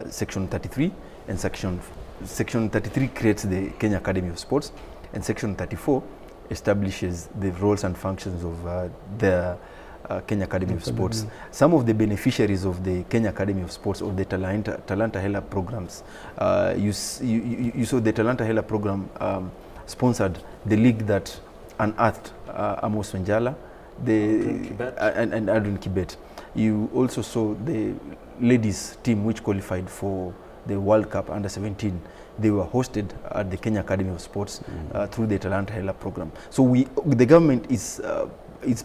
D: Section 33, and Section 33 creates the Kenya Academy of Sports, and Section 34 establishes the roles and functions of the Kenya Academy of Sports. Some of the beneficiaries of the Kenya Academy of Sports or the Talanta Hela programs, you saw the Talanta Hela program sponsored the league that unearthed Amos Wanjala, and Adrian Kibet. You also saw the ladies team which qualified for the World Cup under 17. They were hosted at the Kenya Academy of Sports through the Talanta Hela program. So the government is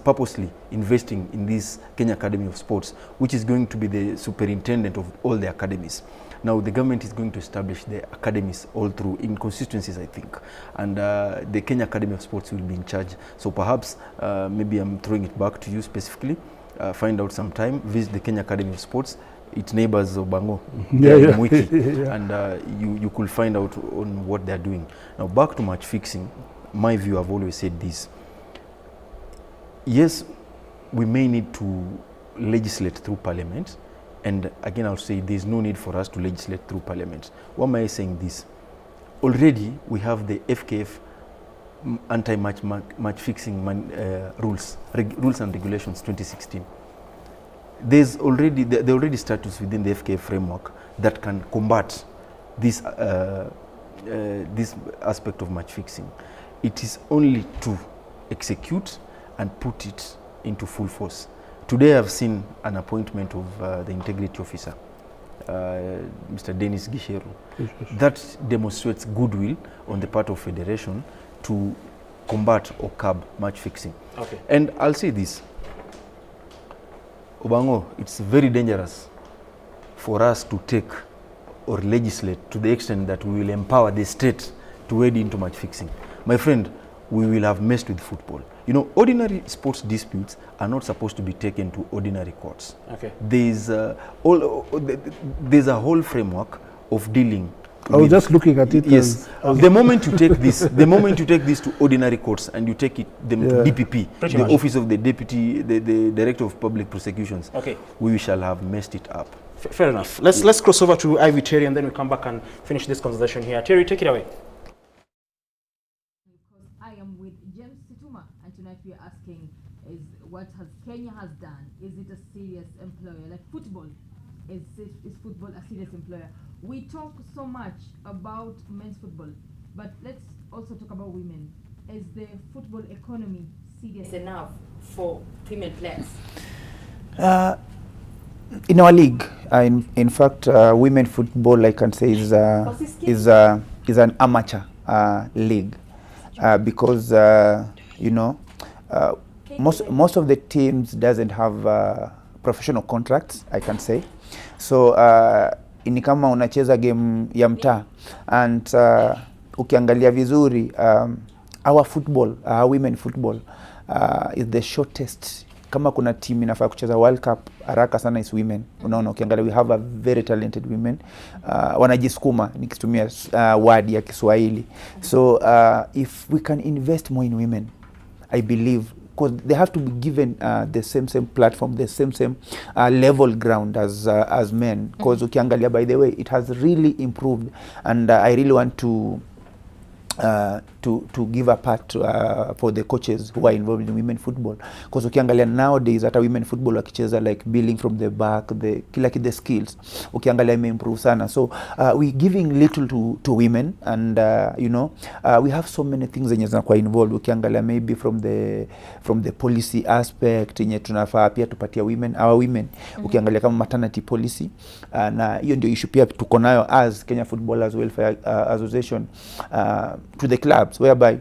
D: purposely investing in this Kenya Academy of Sports, which is going to be the superintendent of all the academies. Now, the government is going to establish the academies all through in constituencies, I think, and the Kenya Academy of Sports will be in charge. So perhaps, maybe I'm throwing it back to you specifically, find out some time, visit the Kenya Academy of Sports. Its neighbors of Bango,
C: Yeah,
D: in Mwiki, and you could find out on what they're doing. Now, back to match fixing, my view, I've always said this. Yes, we may need to legislate through parliament, and again, I'll say there's no need for us to legislate through parliament. Why am I saying this? Already, we have the FKF anti-match match fixing rules and regulations 2016. There's already there are already statutes within the FKF framework that can combat this aspect of match fixing. It is only to execute and put it into full force. Today I've seen an appointment of the integrity officer, Mr. Dennis Gicheru. That demonstrates goodwill on the part of Federation to combat or curb match fixing. And I'll say this, Obango, it's very dangerous for us to take or legislate to the extent that we will empower the state to wade into match fixing. My friend, we will have messed with football. You know, ordinary sports disputes are not supposed to be taken to ordinary courts. There's a whole framework of dealing.
C: I was just looking at it.
D: Yes.
C: As
D: The moment you take this, the moment you take this to ordinary courts and you take them to DPP,
A: Pretty
D: the
A: much.
D: Office of the Deputy, the Director of Public Prosecutions, we shall have messed it up.
A: Fair enough. Let's cross over to Ivy Terry and then we come back and finish this conversation here. Terry, take it away.
B: I am with James Situma, and tonight we are asking is what has Kenya has done? Is it a serious employer? Like football, is football a serious employer? We talk so much about men's football, but let's also talk about women. Is the football economy serious enough for female players?
I: In our league, in fact, women football, I can say, is an amateur league, because you know, most of the teams doesn't have professional contracts, I can say. So ni kama unacheza game ya mtaa, and ukiangalia vizuri, our football, our women football is the shortest. Kama kuna team inafaa kucheza World Cup haraka sana is women. Unaona, ukiangalia we have a very talented women, wanajisukuma, nikitumia word ya Kiswahili. So if we can invest more in women, I believe, because they have to be given the same platform, the same level ground as men. Because ukiangalia, by the way, it has really improved, and I really want to give a part for the coaches who are involved in women football. Because ukiangalia nowadays hata women football wakicheza, like building from the back, the kila the skills ukiangalia imeimprove sana. So we giving little to women, and you know, we have so many things zenye zinakuwa involved. Ukiangalia maybe from the policy aspect yenye tunafaa pia tupatia women, our women. Ukiangalia kama maternity policy, na hiyo ndio issue pia tuko nayo as Kenya Footballers Welfare Association to the clubs, whereby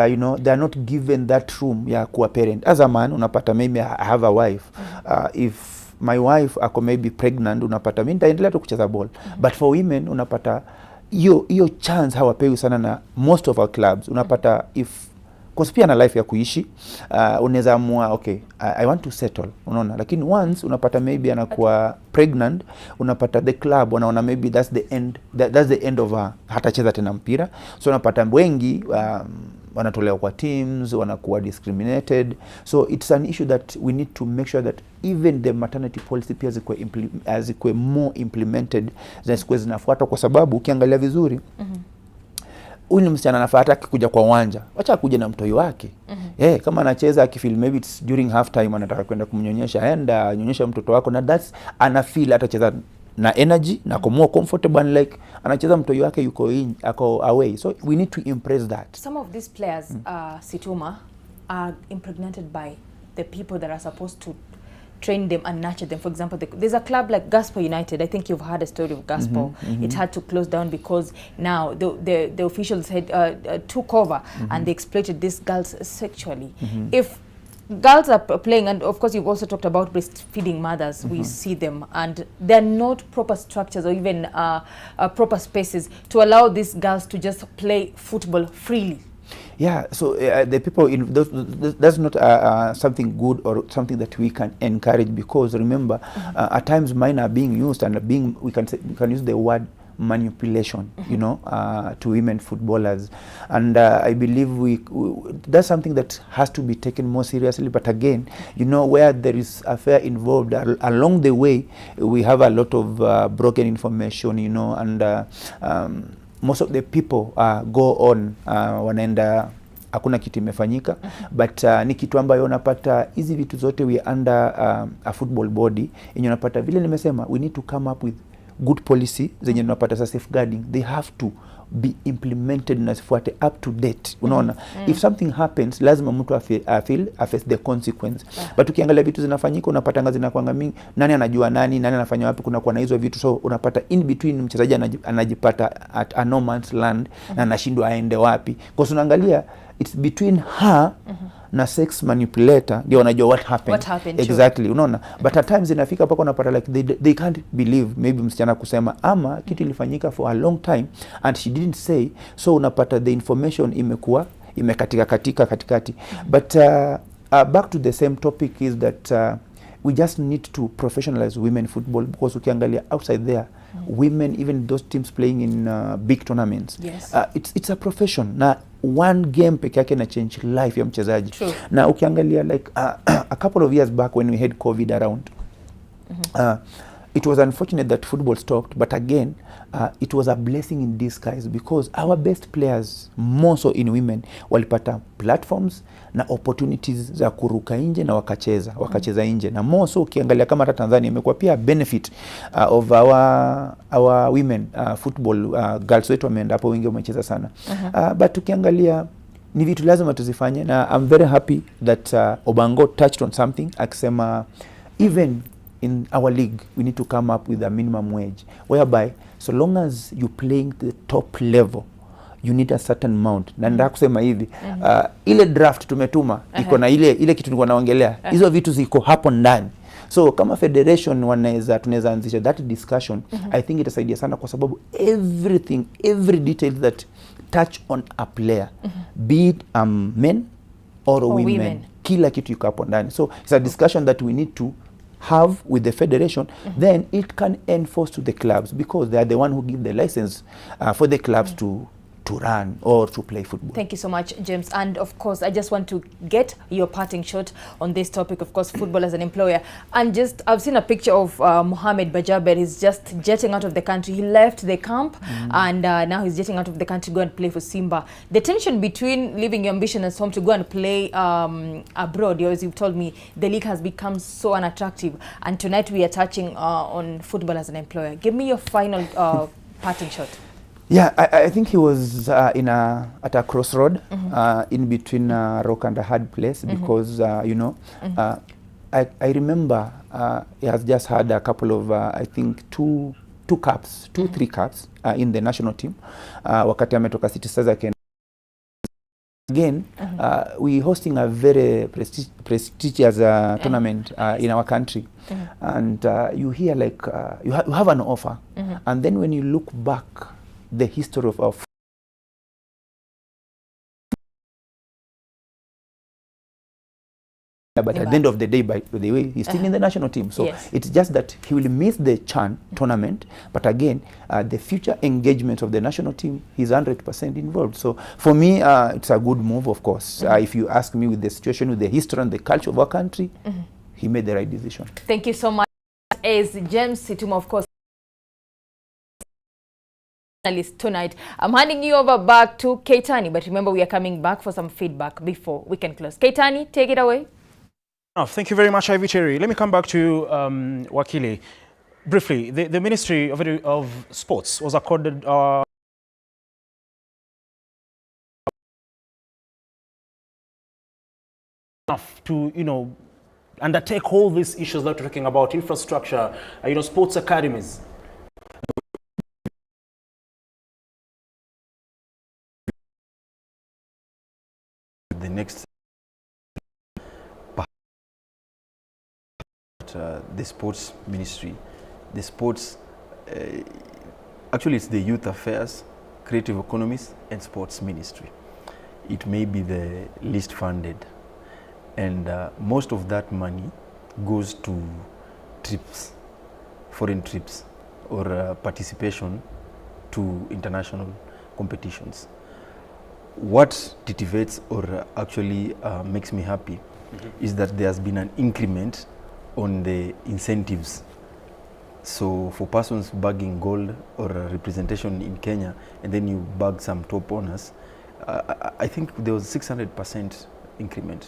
I: you know, they are not given that room ya kuwa parent. As a man, unapata maybe I have a wife, if my wife ako maybe pregnant, unapata mimi nitaendelea tu kucheza ball. But for women, unapata hiyo chance hawapewi sana na most of our clubs. Unapata if cause pia na life ya kuishi, unaweza amua okay, I want to settle, unaona. Lakini once unapata maybe anakuwa pregnant, unapata the club wanaona maybe that's the end, that's the end of her, hatacheza tena mpira. So unapata wengi wanatolewa kwa teams, wanakuwa discriminated. So it's an issue that we need to make sure that even the maternity policy pia zikuwe more implemented, zikuwe zinafuatwa, kwa sababu ukiangalia vizuri, huyu ni msichana anafaa hata akikuja kwa uwanja, wacha akuje na mtoi wake. Kama anacheza akifeel maybe it's during half time anataka kwenda kumnyonyesha, enda nyonyesha mtoto wako, na that's ana feel atacheza na energy na ako more comfortable, and like anacheza mtoi wake yuko in, ako away. So we need to impress that.
B: Some of these players, Situma, are impregnated by the people that are supposed to train them and nurture them. For example, there's a club like Gaspo United. I think you've heard a story of Gaspo. It had to close down because now the officials had took over and they exploited these girls sexually. If girls are playing, and of course you've also talked about breastfeeding mothers, we see them, and they're not proper structures or even proper spaces to allow these girls to just play football freely.
I: Yeah, so the people in those, that's not something good or something that we can encourage, because remember, at times mine are being used and being, we can say, we can use the word manipulation, to women footballers. And I believe we that's something that has to be taken more seriously. But again, where there is affair involved, along the way, we have a lot of broken information, and most of the people go on, wanaenda hakuna kitu imefanyika. But ni kitu ambayo unapata hizi vitu zote, we under a football body yenye unapata, vile nimesema, we need to come up with good policy zenye tunapata za safeguarding. They have to be implemented na zifuate up to date, unaona? If something happens, lazima mtu afeel aface the consequence. But ukiangalia vitu zinafanyika, unapata zinakwanga mingi, nani anajua nani, nani anafanya wapi, kuna kuwa na hizo vitu. So unapata in between mchezaji anajipata at a no man's land na anashindwa aende wapi, because unaangalia it's between her na sex manipulator ndio wanajua what happened.
B: What happened, true.
I: Exactly, unaona? But at times inafika mpaka unapata like they can't believe maybe msichana kusema ama kitu ilifanyika for a long time and she didn't say. So unapata the information imekuwa imekatika katika katikati. But back to the same topic is that we just need to professionalize women football, because ukiangalia outside there, women, even those teams playing in big tournaments, it's a profession, na one game peke yake na change life ya mchezaji.
B: True.
I: Na ukiangalia like a couple of years back when we had COVID around, it was unfortunate that football stopped, but again, it was a blessing in disguise, because our best players, more so in women, walipata platforms na opportunities za kuruka nje na wakacheza nje. Na more so ukiangalia kama hata Tanzania imekuwa pia benefit of our women football girls wetu wameenda hapo, wengi wamecheza sana. But ukiangalia ni vitu lazima tuzifanye, na I'm very happy that Obango touched on something akisema even in our league we need to come up with a minimum wage whereby so long as you playing the top level, you need a certain amount. Na nataka kusema hivi, ile draft tumetuma iko na ile kitu nilikuwa naongelea, hizo vitu ziko hapo ndani. So kama federation wanaweza, tunaweza anzisha that discussion. I think itasaidia sana kwa sababu everything, every detail that touch on a player, be it men or
B: Or
I: women,
B: women.
I: Kila kitu iko hapo ndani. So it's a discussion that we need to have with the federation. Then it can enforce to the clubs, because they are the one who give the license for the clubs to run or to play football.
B: Thank you so much, James. And of course, I just want to get your parting shot on this topic, of course, football as an employer. And just, I've seen a picture of Mohamed Bajaber. He's just jetting out of the country. He left the camp and now he's jetting out of the country to go and play for Simba. The tension between leaving your ambition as home to go and play abroad, as you've told me, the league has become so unattractive. And tonight we are touching on football as an employer. Give me your final parting shot.
I: Yeah, I think he was in a at a crossroad, in between a rock and a hard place, because I remember he has just had a couple of I think two caps, 2 3 caps in the national team wakati ametoka City Stars akaenda again. We hosting a very prestigious tournament in our country, and you hear like you have an offer, and then when you look back the history of our but at the end of the day, by the way, he's still in the national team. So it's just that he will miss the CHAN tournament. But again, the future engagement of the national team, he's 100% involved. So for me, it's a good move, of course. If you ask me, with the situation, with the history and the culture of our country, he made the right decision.
B: Thank you so much. Is James Situma, of course, analyst tonight. I'm handing you over back to Keitani, but remember we are coming back for some feedback before we can close. Keitani, take it away.
A: Oh, thank you very much, Ivy Cherry. Let me come back to Wakili. Briefly, the Ministry of Sports was accorded enough to, undertake all these issues that we're talking about, infrastructure, sports academies.
D: The next, the sports ministry, the sports, actually it's the youth affairs, creative economies and sports ministry. It may be the least funded. And most of that money goes to trips, foreign trips, or participation to international competitions. What titivates or actually makes me happy is that there has been an increment on the incentives. So for persons bagging gold or a representation in Kenya, and then you bag some top honors, I think there was 600% increment.